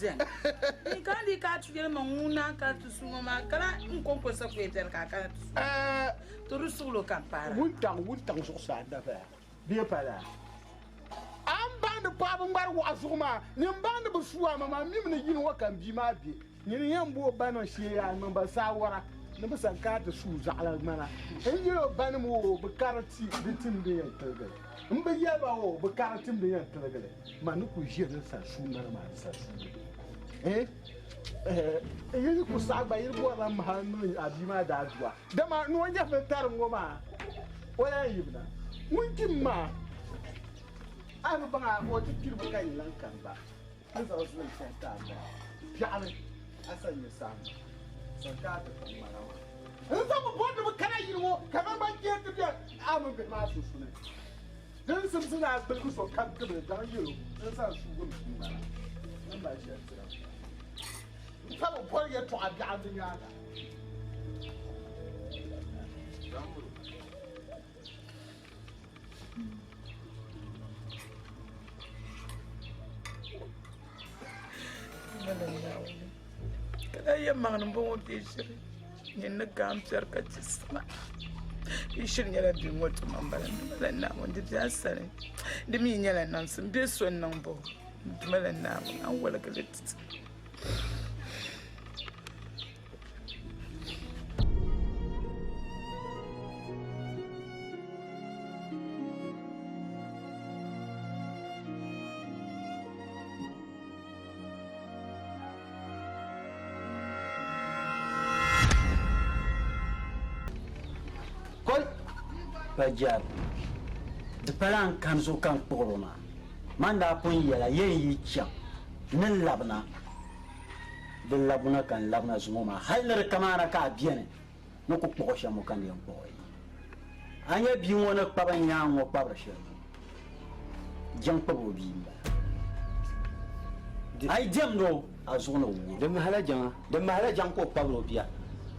Ni ka n dii ka a ti yɛli ma ŋuna ka ti su ŋɔ maa, kala n kɔŋko sakuya biɛri ka a kana ti su ŋɔ. To di suɣilo ka n paara. Wuntaŋ, wuntaŋ zuɣusaa n-na bala bee pala? A ni baŋdi paɣiba ŋmari wahu zuɣu maa, ni m baŋdi bi su a ma maa, m mi mi ni yili ŋɔ ka m bia maa be. Nyini yɛn bo o ba niŋ shee yaa niŋ ba saawara ni bɛ san kana ti suui zaɣila ŋmana. N yɛli o banim o bi kari ti di tim din yɛn tiligi li. M bi yɛli ba o bi kari tim din yɛn tiligi li. Man ni kul ʒiya ni n san suui ŋmana maa di san suui li. Eh eh yi ni ku saɣi gba yi di bɔrila m mahali niŋ a bia maa daadua. Dama ni o nyɛvili tari ŋɔ maa o lan yibina. Ŋun kpim maa a bi baŋ a o ti kpirimi ka yi lan kani ba. Ni zaŋ zilim shɛli ti a gaya biɛɣuni a sa nyɛ saamba sani ka a ti kpuɣi ŋmana maa. N zaŋ bi bɔri ni bɛ kana yili ŋɔ ka naŋgban kpɛri ti be a mini bihi maa sunsuuni. Din simsi ni a gbiligi so kam tibili daŋ yɛl o ni n zaŋ suugi m puu ŋmana ni mali shɛli tira m pa bi bɔri yɛtɔɣa biɛɣu di nyaaŋa. Ka daa yɛn maŋ ni bɔŋɔ bɛ shiri nyin ni gaam piɛri ka chɛ sama yi shiri nyɛla bia ŋɔ tuma m-bala n Duuma la Naawuni di be a sani di mi nyɛla niŋsim bee so n-niŋ bo n Duuma la Naawuni a ni woligi li ti ti. Pa jɛrigu. Di pala n kani zuɣu ka n kpuɣiri o maa. Man daa pun yɛla yɛn yi chaŋ ni labina, di labuna ka n labina zuŋɔ maa hal ni di kamaana ka a beni ni ku kpuɣ o shɛm o ka ni yɛn kpuɣ o yi. A nya bia ŋɔ ni kpabi n nyaaŋ ŋɔ kpabiri shɛli ŋɔ, jiŋ kpabi o bia m-bala. A yi diɛmdi o, a zuɣu ni wurim. Di mahila jiŋa, di mahila jiŋ ka o kpabiri o bia.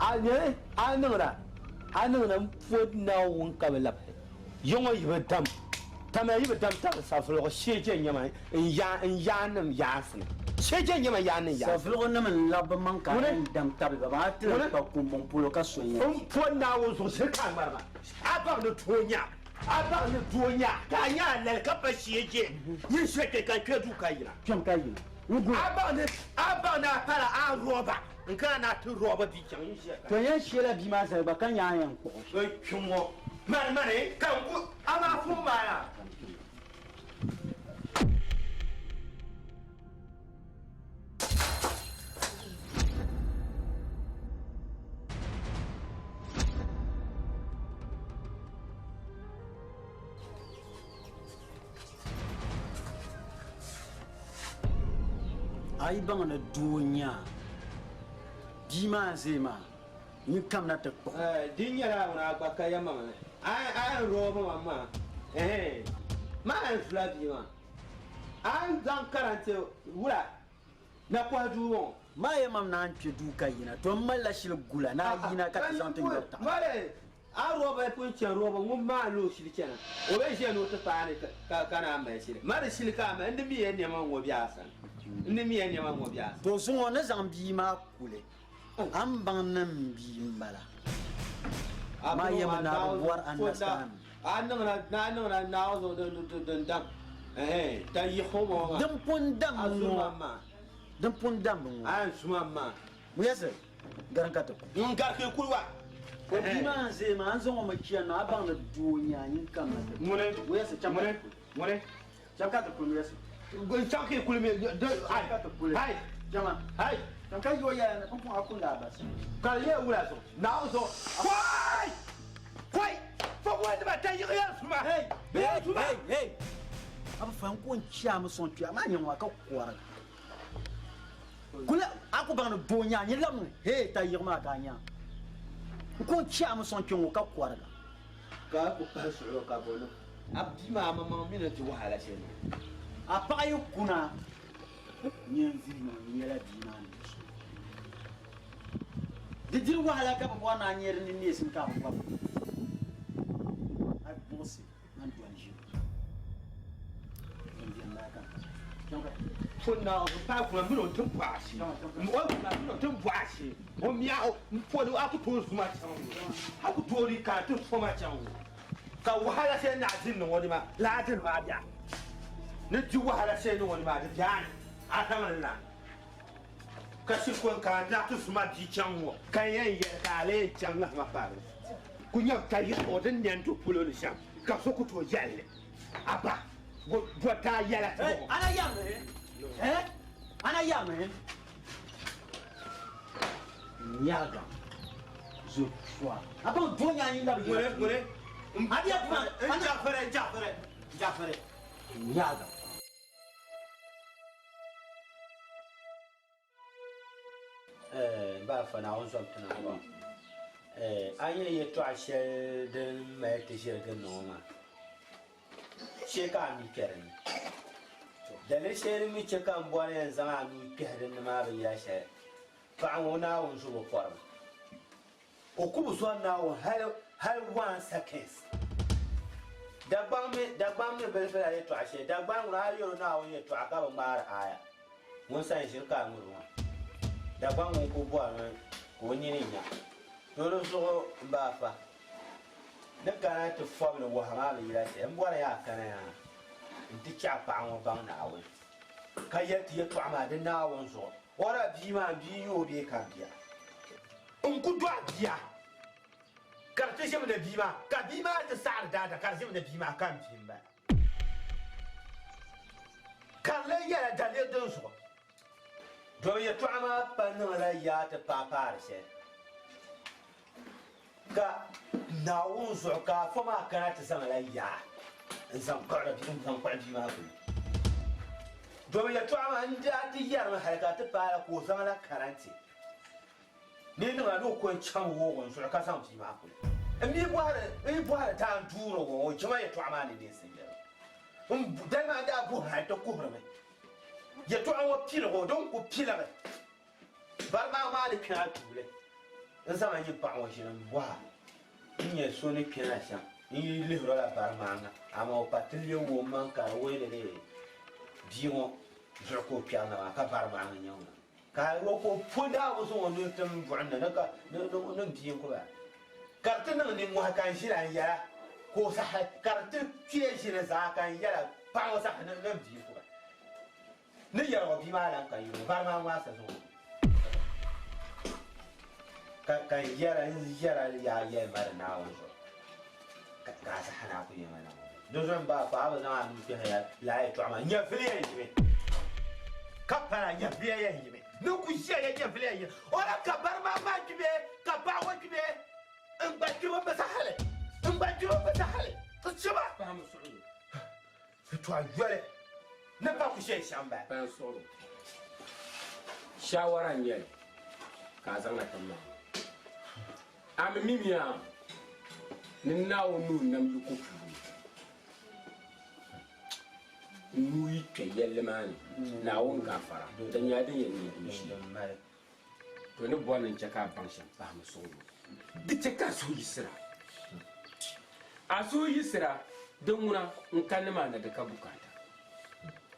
A nyɛ a niŋda, a niŋda m-po Naawuni ka bi labisi. Yi ŋɔ yi bi dam, tama yi bi dam tabi savuligu shee je nyɛma n yaa n yaannim yaansi ni. Shee je nyɛma yaannim yaansi ni. Savuligu nim n labi bɛ maŋ ka a yɛn dam tabili ba maa, a ti lan kpa kumbɔŋ polo ka so n-yɛn M po Naawuni zuɣu shiri ka a ŋmari ma. A baŋ ni doo nya, a baŋ ni doo nya ka a nya a lali ka pa shee je yin shee kpe ka n kpe duu ka yina. Kpɛm ka yina. N guli. A baŋ ni, a baŋ ni a pala a rɔba n kana ni a ti rɔba bia chaŋ yin shee ka. To n yɛn sheela bia maa zali gba ka nya a yɛn kpuɣ o shɛm. N kpi ŋɔ mani mani ka n ku amaa pun maaya. A yi baŋ ni doo n-nyɛ a, bia maa n-ʒe maa, nyin kamina ti kpuɣi. Di nyɛla ŋuna a gba ka yɛlimaŋli. A yɛn rɔɔbi ma maa, ɛhɛn, maa yɛn zula bia maa. A ni zaŋ karante wula na kɔhi duu ŋɔ? Maa yɛn mam naan kpe duu ka yina, to m malila shili gula ni a yina ka ti zaŋ ti nyɔri taɣi. Mali a rɔba pun chani rɔba ŋun maa ni o shili chana, o bee ʒiya ni o ti paai ni ka naan mali shili. Mali shili ka a mali, n di mi ya nɛma ŋɔ be a sani. N di mi ya nɛma ŋɔ be a sani. To zuŋɔ ni zaŋ bia maa kuli, a ni baŋ ni m bia m-bala. Maa yɛmi ni a bi bɔri understand. A niŋla a niŋla Naawuni zuɣu din dam, ɛhɛn, ta yiɣi o maŋ maa. Din pun dammi A zuri ŋɔ. ma maa. Din pun dammi ŋɔ. A yɛn su ma maa. Muyɛsir, garim ka ti ku. N gari ka yi kuli wa. O bia maa n-ʒe maa, n zaŋ o mi chani maa, a baŋ ni doo n-nyɛ a, nyin kamina ti ku. Ŋuni? Muyɛsir, cham ka ti kuli. Ŋuni? Cham ka ti kuli Muyɛsir. N chaŋ ka yi kuli mi, di, Cham ka ti kuli. Hai! Chama. Hai! Cham ka yi o yɛla ni pumpɔŋ a kundi a ba sani. Ka di nyɛla wula zuɣu? Naawuni zuɣu. Kɔi! Kɔi! Fo ŋɔnima ta yiɣi ya suma. Hey! Bɛ ya suma. Hey! Hey! A bi fa n-ko n-chɛ a mi sɔŋ kpe, amaa nyɛ ŋɔ a ka kɔriga. Kuli a ku baŋ ni doo n-nyɛ a, nyin labimi hey ta yiɣi maa ka a nya. N ko n-chɛ a mi sɔŋ kpe ŋɔ ka kɔriga. Ka a ku pahi suɣulo ka bo niŋ. A bia maa maŋmaŋ mi ni di wahala shɛli niŋ. A paɣa yi kuna, nyin vihi ŋɔ n nyɛla bia maa ni so. Di diri wahala ka bɛ bɔri ni a nya di ni neesim ka a bi bɔri. A buɣisi a ni dɔni ʒim. Din beni maa ka chaŋ ka ti. Pun na o paai kuna mini o tim bɔɣa shee. O kuna mini o tim bɔɣa shee. O mia o poli a ku tooi zuma chaŋ o. A ku tooi di ka ti soma chaŋ o. Ka wahala shɛli ni a di niŋ o ni maa, lala dini maa bia. Ni di wahala shɛli niŋ o ni maa, di bia ni. A zaŋ li na. Ka shiri ko n-kana n-daa ti zuma bia chaŋ ŋɔ. Ka n yɛn yɛli ka a lee chaŋ ŋahima paari ku nyam ka yiɣi o din nɛn do polo ni shɛm, ka so ku tooi yɛli li. A ba, bɔ daa yɛla ti ŋɔ? Ana yami, eh? Ana yami. Nyaga, zo chua. A baŋ doo nyaa nyin labi Ŋuni, ŋuni. A bia kuma. N Jafari, n Jafari, n Jafari. Nyaga. N ba Afa Naawuni zom ti na ŋɔ. A nyɛ yɛtɔɣa shɛli din mali ti ʒiri gindi ŋɔ maa, shee ka a nuu kpe di ni. Daliri shɛli din mi chɛ ka m bɔri yɛn zaŋ a nuu kpɛhi din ni maa bi yɛla shɛli. Paɣa ŋɔ Naawuni zuɣu bi pɔrimi. O ku bi zɔri Naawuni hali one seconds. Dagbaŋ mi Dagbaŋ mi bilifila yɛtɔɣa shɛli Dagbaŋ ŋuna a yɛri o Naawuni yɛtɔɣa ka bi ŋmaari aaya. Ŋun sa n-ʒiri ka a ŋuri ŋɔ. Dagbaŋ ŋun kuli bɔrimi ka o nini nya. To di zuɣu m ba Afa ni kana ti fɔbili wahu maa bi yila shɛli. M bɔri ya a kana yaa nti chaɣi paɣa ŋɔ baŋ Naawuni ka yɛli ti yɛtɔɣa maa di Naawuni zuɣu. O daa bia maa m bia n-nyɛ o bee ka m bia? N ku dɔɣi bia ka di ti ʒimi ni bia maa, ka bia maa ti saɣiri daada ka di ʒimi ni bia maa ka m bia m-bala. Ka di lee nyɛla daliri din zuɣu domi yɛtɔɣa maa pa niŋla yaa ti paai paari shɛli. Ka Naawuni zuɣu ka afa maa kana ti zaŋla yaa n-zaŋ kpuɣi bia maa kuli. Domi yɛtɔɣa maa n-daa ti yɛrimi hali ka ti paai la ka o zaŋla karanti ni niŋ a ni o ko n-chaŋ woog n zuɣu ka zaŋ bia maa kuli. M mi bɔhiri n yi bɔhiri taan duuri ŋɔ o chɛ ma yɛtɔɣa maa ni neesim yɛli. M dali maa daa buhi hali ti kuhirimi. Yɛtɔɣa ŋɔ piligi o din ku piligi bari maa maa ni kpɛna tuuli n zaŋ a nyin paɣa ŋɔ ʒili m bɔha n nyɛ so ni kpɛna shɛm n yi lihiri o la bari maa ŋa amaa o pa ti leei o maŋ ka di wuhi ni di bia ŋɔ zuɣu ka o kpɛri na maa ka bari maa ŋa nyɛ ŋuna ka o ka o po daa bi zaŋ o nuhi tim buɣim ni ni ka ni ni bia n-ku bala ka di ti niŋ nimmohi ka n ʒila n yɛla ka o saɣi ka di ti kpee ʒili zaa ka n yɛla paɣa ŋɔ saɣi ni ni bia n-ku bala. Ni yɛrigi o bia maa lan ka yuli o vari maa ŋmaai sa zuɣu ka ka n yɛra n yɛra yaa yɛli ma di Naawuni zuɣu ka ka a saha naa ku yɛn ma Naawuni di zuɣu m ba fa a bi zaŋ a nuu kpɛhi ya lala yɛltɔɣa maa nyɛvili yɛn yimi ka pala nyɛvili yɛn yimi ni ku ʒiya ya nyɛvili yɛn yimi o la ka bari maa maa kpi bee ka paɣa ŋɔ kpi bee n gba kpibu bi sahali n gba kpibu bi sahali n chiba Yɛtɔɣa yoli ni pa ku shɛli shɛm bala. Ban suɣili shaawara n nyɛli ka a zaŋna ti ma. A mi mimiya ni Naawuni nuu nam yiko puuni n nuu yi kpe yɛlli maa ni, Naawuni gaafara, di nyɛla din yɛn nyɛ dooshee. To ni bɔri ni n chɛ ka a baŋ shɛm pahimi suɣilo. Di chɛ ka a suhu yiɣisira. A suhu yiɣisira, di ŋuna n kanni maa na di ka bukaata.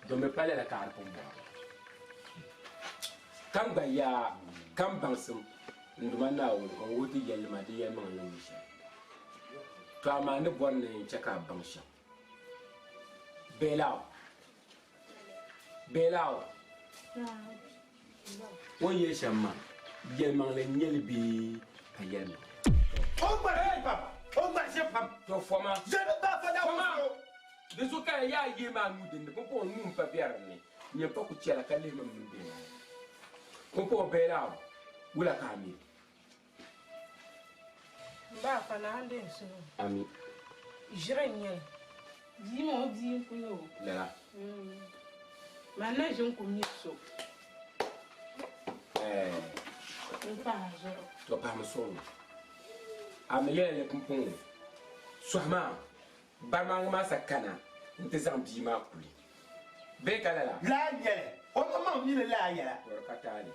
Domi pa lala ka a di pun bɔra. Ka n gba yaa, ka m baŋsim n Duuma Naawuni ka n wuhi ti yɛlli maa di yɛlimaŋli ni nyɛ shɛli. To amaa n ni bɔri ni n chɛ ka a baŋ shɛm. Bɛlaw. Bɛlaw. O ni yɛli shɛm maa, yɛlimaŋli n-nyɛ li bee pa yɛlimaŋli? O ŋmari ʒe pam, o ŋmari ʒe pam. To foma. Ʒe bɛ ba fa daa Foma! wuhi o. Di zuɣu ka yaa yihi maa nuu din ni, pumpɔŋɔ nuu m-pa be di ni. Nyɛ pa ku chɛla ka lihi mi mini bɛ maa. Pumpɔŋɔ Bɛlaw, wula ka a mi? M ba afa naa n-deei n suhu. Ami. Ʒiri n-nyɛ li. Bia maa o bia n-ku nyɛ o. Lala. Man na ʒi n-ku mi so. Ɛɛ. N pahi a zuɣu. To pahimi suɣulo. A mi yɛli ni pumpɔŋɔ sɔhi maa barimaŋ maa sa kana nti zaŋ bia maa kuli. Bee ka lala? Lala n-nyɛ li. O maŋmaŋ mi ni lala yɛla. To di ka taali.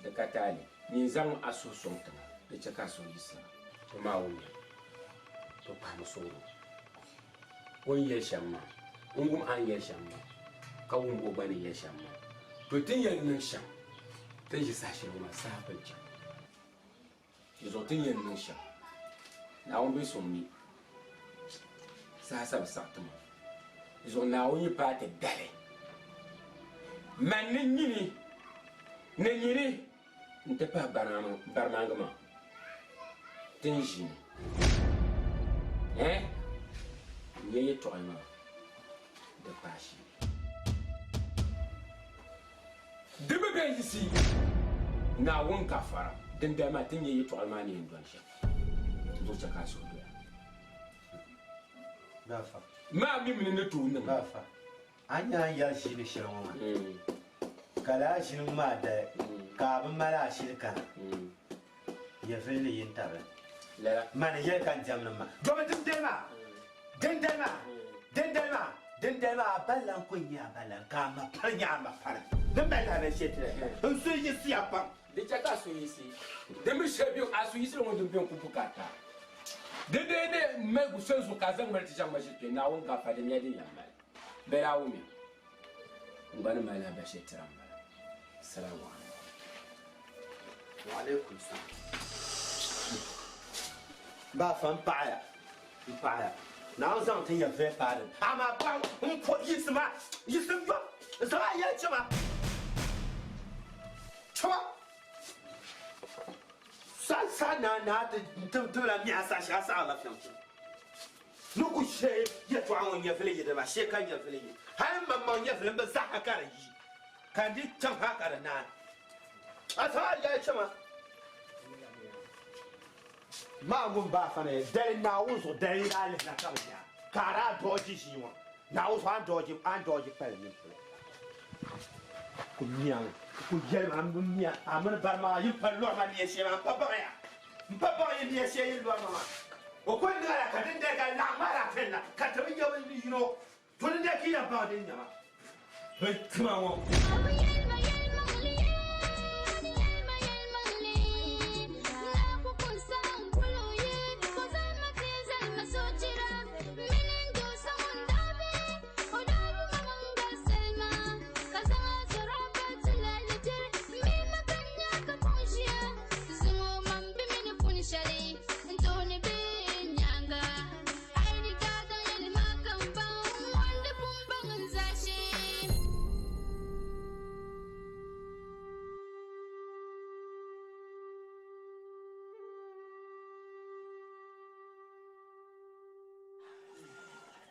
Di ka taali, nyin zaŋm a suhu sɔŋ tiŋa, di chɛ ka a suhu yiɣisira. To maa wumya, to pahimi suɣulo. O ni yɛli shɛm maa, n wum a ni yɛli shɛm maa, ka wum o gba ni yɛli shɛm maa. To ti ni yɛn niŋ shɛm, ti ni ʒi saha shɛli ŋɔ maa, saha pun chaŋ. Di zuɣu ti ni yɛn niŋ shɛm, Naawuni be suŋ mi, saha sa bi saɣi ti ma. Di zuɣu Naawuni yi paai ti dali, man ni nyini ni nyini nti pahi barimaŋgi maa ti ni ʒini. Ɛɛh! N-nyɛ yɛtɔɣa maa di paai shee. Di mi bɛ yiɣisi Naawuni gafara dindali maa ti nya yɛtɔɣili maa ni yɛn doli shɛm zuɣu chɛ ka a suhu doya. Maa mi mi ni ni tooi niŋ. Gafa, a nya a ni yɛli ʒini shɛli ŋɔ maa, ka lala ʒini ŋɔ maa dali ka a bi mali ashili kana, nyɛvili ni yi n-tabili. Mani n-yɛli ka n diɛmdi maa. Domi dindali maa, dindali maa, dindali maa, dindali maa, a ba lan ko n-nyɛ a ba lan, ka a ma pali nyɛ a ma pali. Ni mali lahabali shɛli ti la, n suhu yiɣisiya pam. Di chɛ ka a suhu yiɣisi. Di mi shɛli bɛ a suhu yiɣisili ŋɔ din beni ku bukaata. Di dee ni maligu soli zuɣu ka a zaŋ mali ti chaŋ masjid kpe, Naawuni gaafara di nyɛla din yɛn mali. Bɛ daa wumya. N gba ni mali lahabali shɛli tira m-bala. Salamu alaikum. Wa alaikum salam. Ba fa n paɣaya n paɣaya Naawuni zaŋ ti nyɛvili paai din amaa paɣa n po yiɣisima yiɣisim yom n zaŋ a yɛli chɛma chɛma sa sa na na ti tibila miha saha shɛli a saɣarila fiɛŋ Ni ku shee yɛtɔɣa ŋɔ nyɛvili yi di maa shee ka nyɛvili yi. Hali m maŋmaŋ nyɛvili m bi zaha ka di yi, ka n di chaŋ ha ka di naai. A zaŋ a yɛli chɛ ma. Maa ŋun ba afa na dali Naawuni zuɣu dali daa lihina ka bi nya ka a daa dɔɔji ʒii ŋɔ. Naawuni zuɣu a ni dɔɔji a ni dɔɔji kpali nini polo. Ku miaŋ ku yɛli ma m bi mia a mini bari maa yi pa lɔri ma nia shee maa m pa baŋ ya m pa baŋ yi nia shee yi lɔri ma maa. O kuli niŋ a la ka dindali ka laɣim maa daa pili na ka ti bi nya bi yino to dindali ka yi yɛn baŋ din nyɛ ma. Bɛ tima ŋɔ.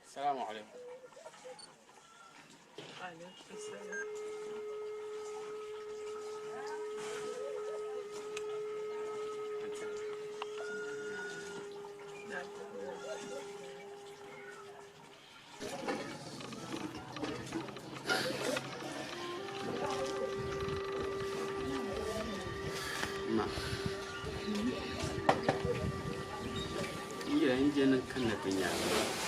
Salamu alaikum. Alaikum salam. Ma. N yɛla n je ni kanna ti nyaanga.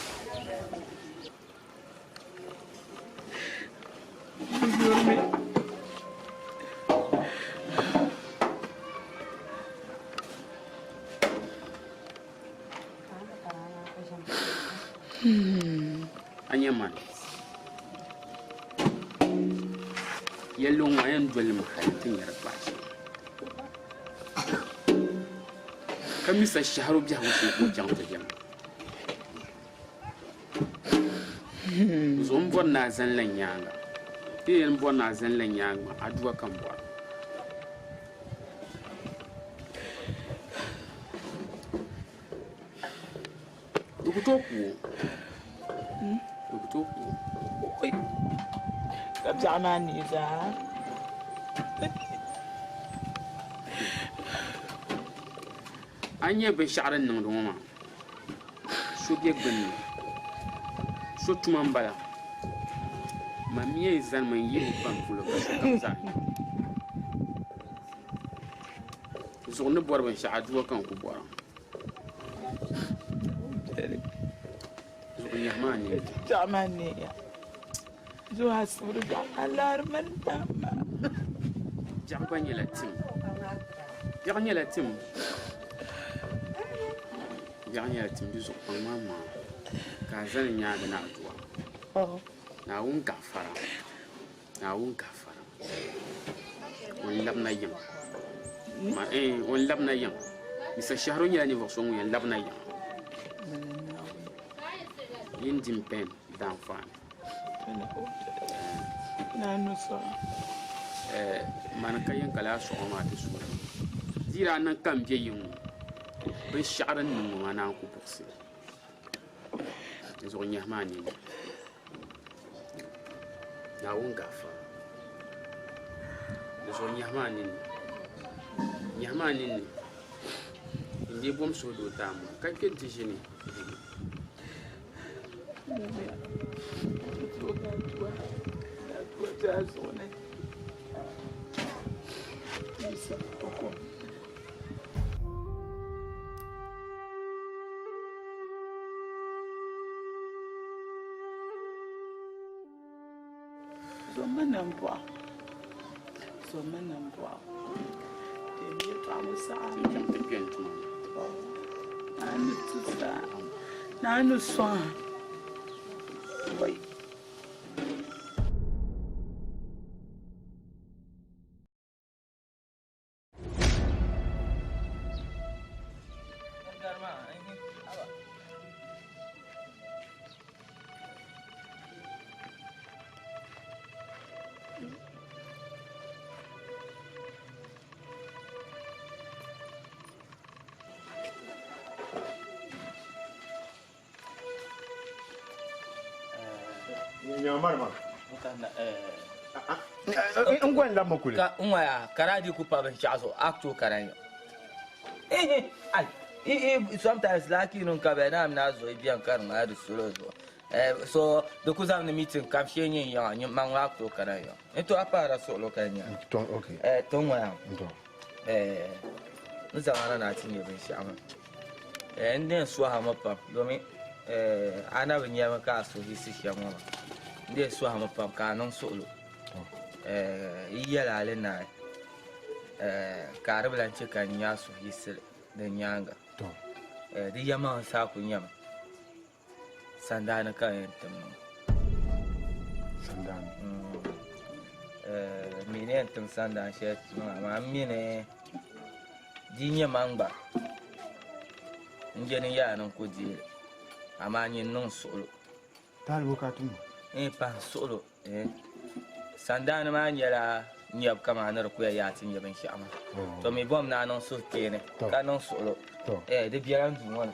A nyɛ mani yɛlli ŋɔ a yɛn dolimi hali nti nya di kpaɣisi ka misa shɛhiro biɛhigu shee ka o chaŋ ti diɛma. Zuɣu m bɔri ni a zani la nyaaŋa. Ti yɛn bɔri ni a zani la nyaaŋa maa, aduwa ka m bɔra. Di ku tooi ku o. Di ku tooi ku o. Ka biɛɣu maa neei zaa. A ni nya binshɛɣu din niŋdi ŋɔ maa, so be gbunni, so tuma m-bala. Man mi yɛn zanimi n-yihi o kpani polo ka sokam zaa nya. Zuɣu ni bɔri binshɛɣu, aduwa ka n ku bɔra. Zuɣu nyahi maa neeya. Biɛɣu maa neeya. Zuɣu a suhuri biɛɣu maa laari mani maa. Biɛɣu gba nyɛla tim. Biɛɣu nyɛla tim. Biɛɣu nyɛla tim di zuɣu kpaŋ maa maŋa ka a zani nyaangi ni aduwa. Naawuni gaafara. Naawuni gaafara. O ni labina yiŋ. Ma eh, o ni labina yiŋ. Mr. Shahro nyɛla ninvuɣ so ŋun yɛn labina yiŋ. Yin dim pen daanfaani. Eh, mani ka yɛn ka laa sɔɣi maa ti suuri. Di daa niŋ ka m be yiŋ ŋɔ, binshɛɣu din niŋ ŋɔ maa naan ku buɣisi. Di zuɣu nyahi maa nini. Naawuni gaafara. Di zuɣu nyahi maa nini. Nyahi maa nini. N dii bom suhudoo taama ka kpe nti ʒini. Zomma nambɔɣu, zomma nambɔɣu, deemi yɛtɔɣa ŋɔ saɣa. Naa ni ti saa, naa ni sɔŋ a. Wai. N gɔn labimi kuli. Ka n ŋɔ yaa ka daa di ku pa binshɛɣu zuɣu a ku tooi kara nya. Ehe ai. I sometimes lucky nun ka bɛ na na zo bian kar ma di solo zo. So di ku zaŋ ni meeting kam shee nyɛ yaŋa nyɛ maŋ waa ku kana yaŋ. N to a paara suɣulo ka nya. To okay. To ŋɔ ya. To. N zaŋ ana na ti nyɛ binshaɣu maa. N den suhimi pam domin a na bi nyɛmi ka a suhu yiɣisi shɛm ŋɔ maa. N den suhimi pam ka a niŋ suɣulo. Yi yɛla a li naai ka a di bi lan chɛ ka n nya a suhu yiɣisili di nyaaŋa. Di yɛlimaŋli saa ku nyɛmi. Sandaani ka n yɛn tim ŋɔ. Sandaani? Mi ni yɛn tim sandaani shɛli ti maa, amaa m mi ni di yi nyɛ man gba n je ni yaa ni n ku deei li, amaa nyin niŋ suɣilo. Taali bo ka a tum maa? Pahi suɣilo. Sandaani maa nyɛla nyɛbu kamani ni di ku yɛn yaa ti nyɛ binshɛɣu maa. To mi bom ni a niŋ suhukpeeni ka niŋ suɣilo. Di bela n duu ŋɔ ni.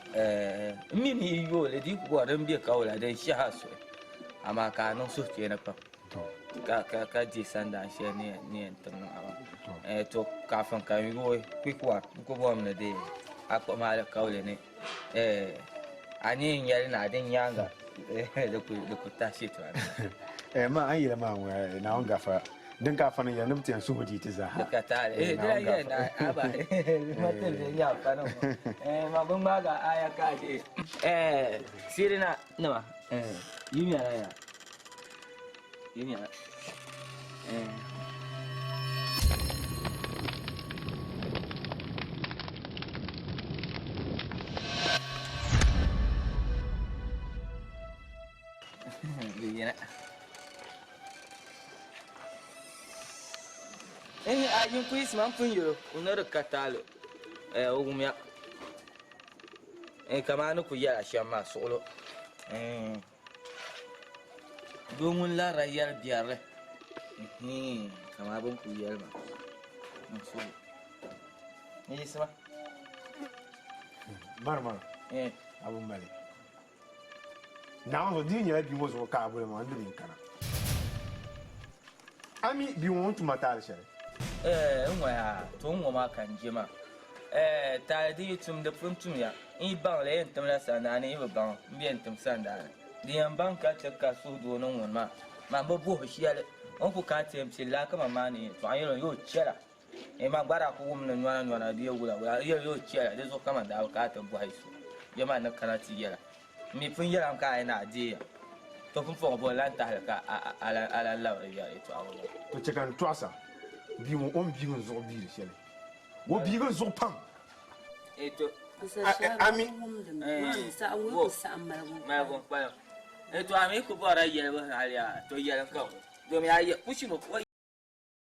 N mi ni yi yooi li, di yi ku bɔri din be kaula din shɛhi a suhu, amaa ka a niŋ suhukpeeni pam ka deei sandaan shɛli ni yɛn tim niŋ a maa. To kaafin ka n yooi quick one, n ku bɔrimi ni dee a kpuɣi ma alikauli ni a ni yɛn yɛli ni a din nyaaŋa di ku tahi shitɔɣu ni. Ma a ni yɛli maa ŋɔ, Naawuni gafara. Din ka afa ni yɛli ni bɛ ti yɛn suhu di ti zaa. Di ka taali. Di lahi yɛli ni aba ma ti di nyɛ afa ni ŋɔ. Ma bi ŋmaagi a aya ka a deei. Sirina nima, yi nyɛla ya. Yi nyɛla. Di yina. A yin ku yiɣisi ma n pun yɛl o ni di ka taali o wumya kamani ni ku yɛla shɛm maa suɣulo doo ŋun larila yɛri biɛrili kamani bɛ ni ku yɛli maa n suhu n yiɣisi ma. Mari mari a bi mali Naawuni zuɣu di yi nyɛla bia ŋɔ zuɣu ka a boli ma n di mi n kana. A mi bia ŋɔ o ni tum ma taali shɛli? Ɛɛ, n ŋɔya, to n ŋɔ maa ka n je maa. Ɛɛ, taali di yi tum, di pun tumya. N yi baŋ li, yɛn timla sandaani, n yi bi baŋ, m bi yɛn tim sandaani. Di yɛn baŋ ka chɛ ka suhudoo niŋ ŋuni maa. Man bi buhi shɛli. O ni ku kana ti yɛn pili la kaman maa ni yɛltɔɣa n yɛl o ni o chɛla. Ɛɛ, man gba daa ku wum ni nɔna nɔna bee wula wula, n yɛl o ni o chɛla. Di zuɣu ka man daa bi kana ti bɔhi so. Yɛ man ni kana ti yɛla. M mi pun yɛlimi ka a yi ni a deei ya, to pumpɔŋɔ bɔ n-lan tahili ka a lan labiri yɛri yɛtɔɣa ŋɔ maa? To chɛ ka n tɔɣisa bia ŋɔ o ni biigi n zuɣu biiri shɛli. O biigi n zuɣu pam. Ami. To a mi ku bɔrila yɛlibu hali yaa, to yɛlim ka domi a yɛ kushimi.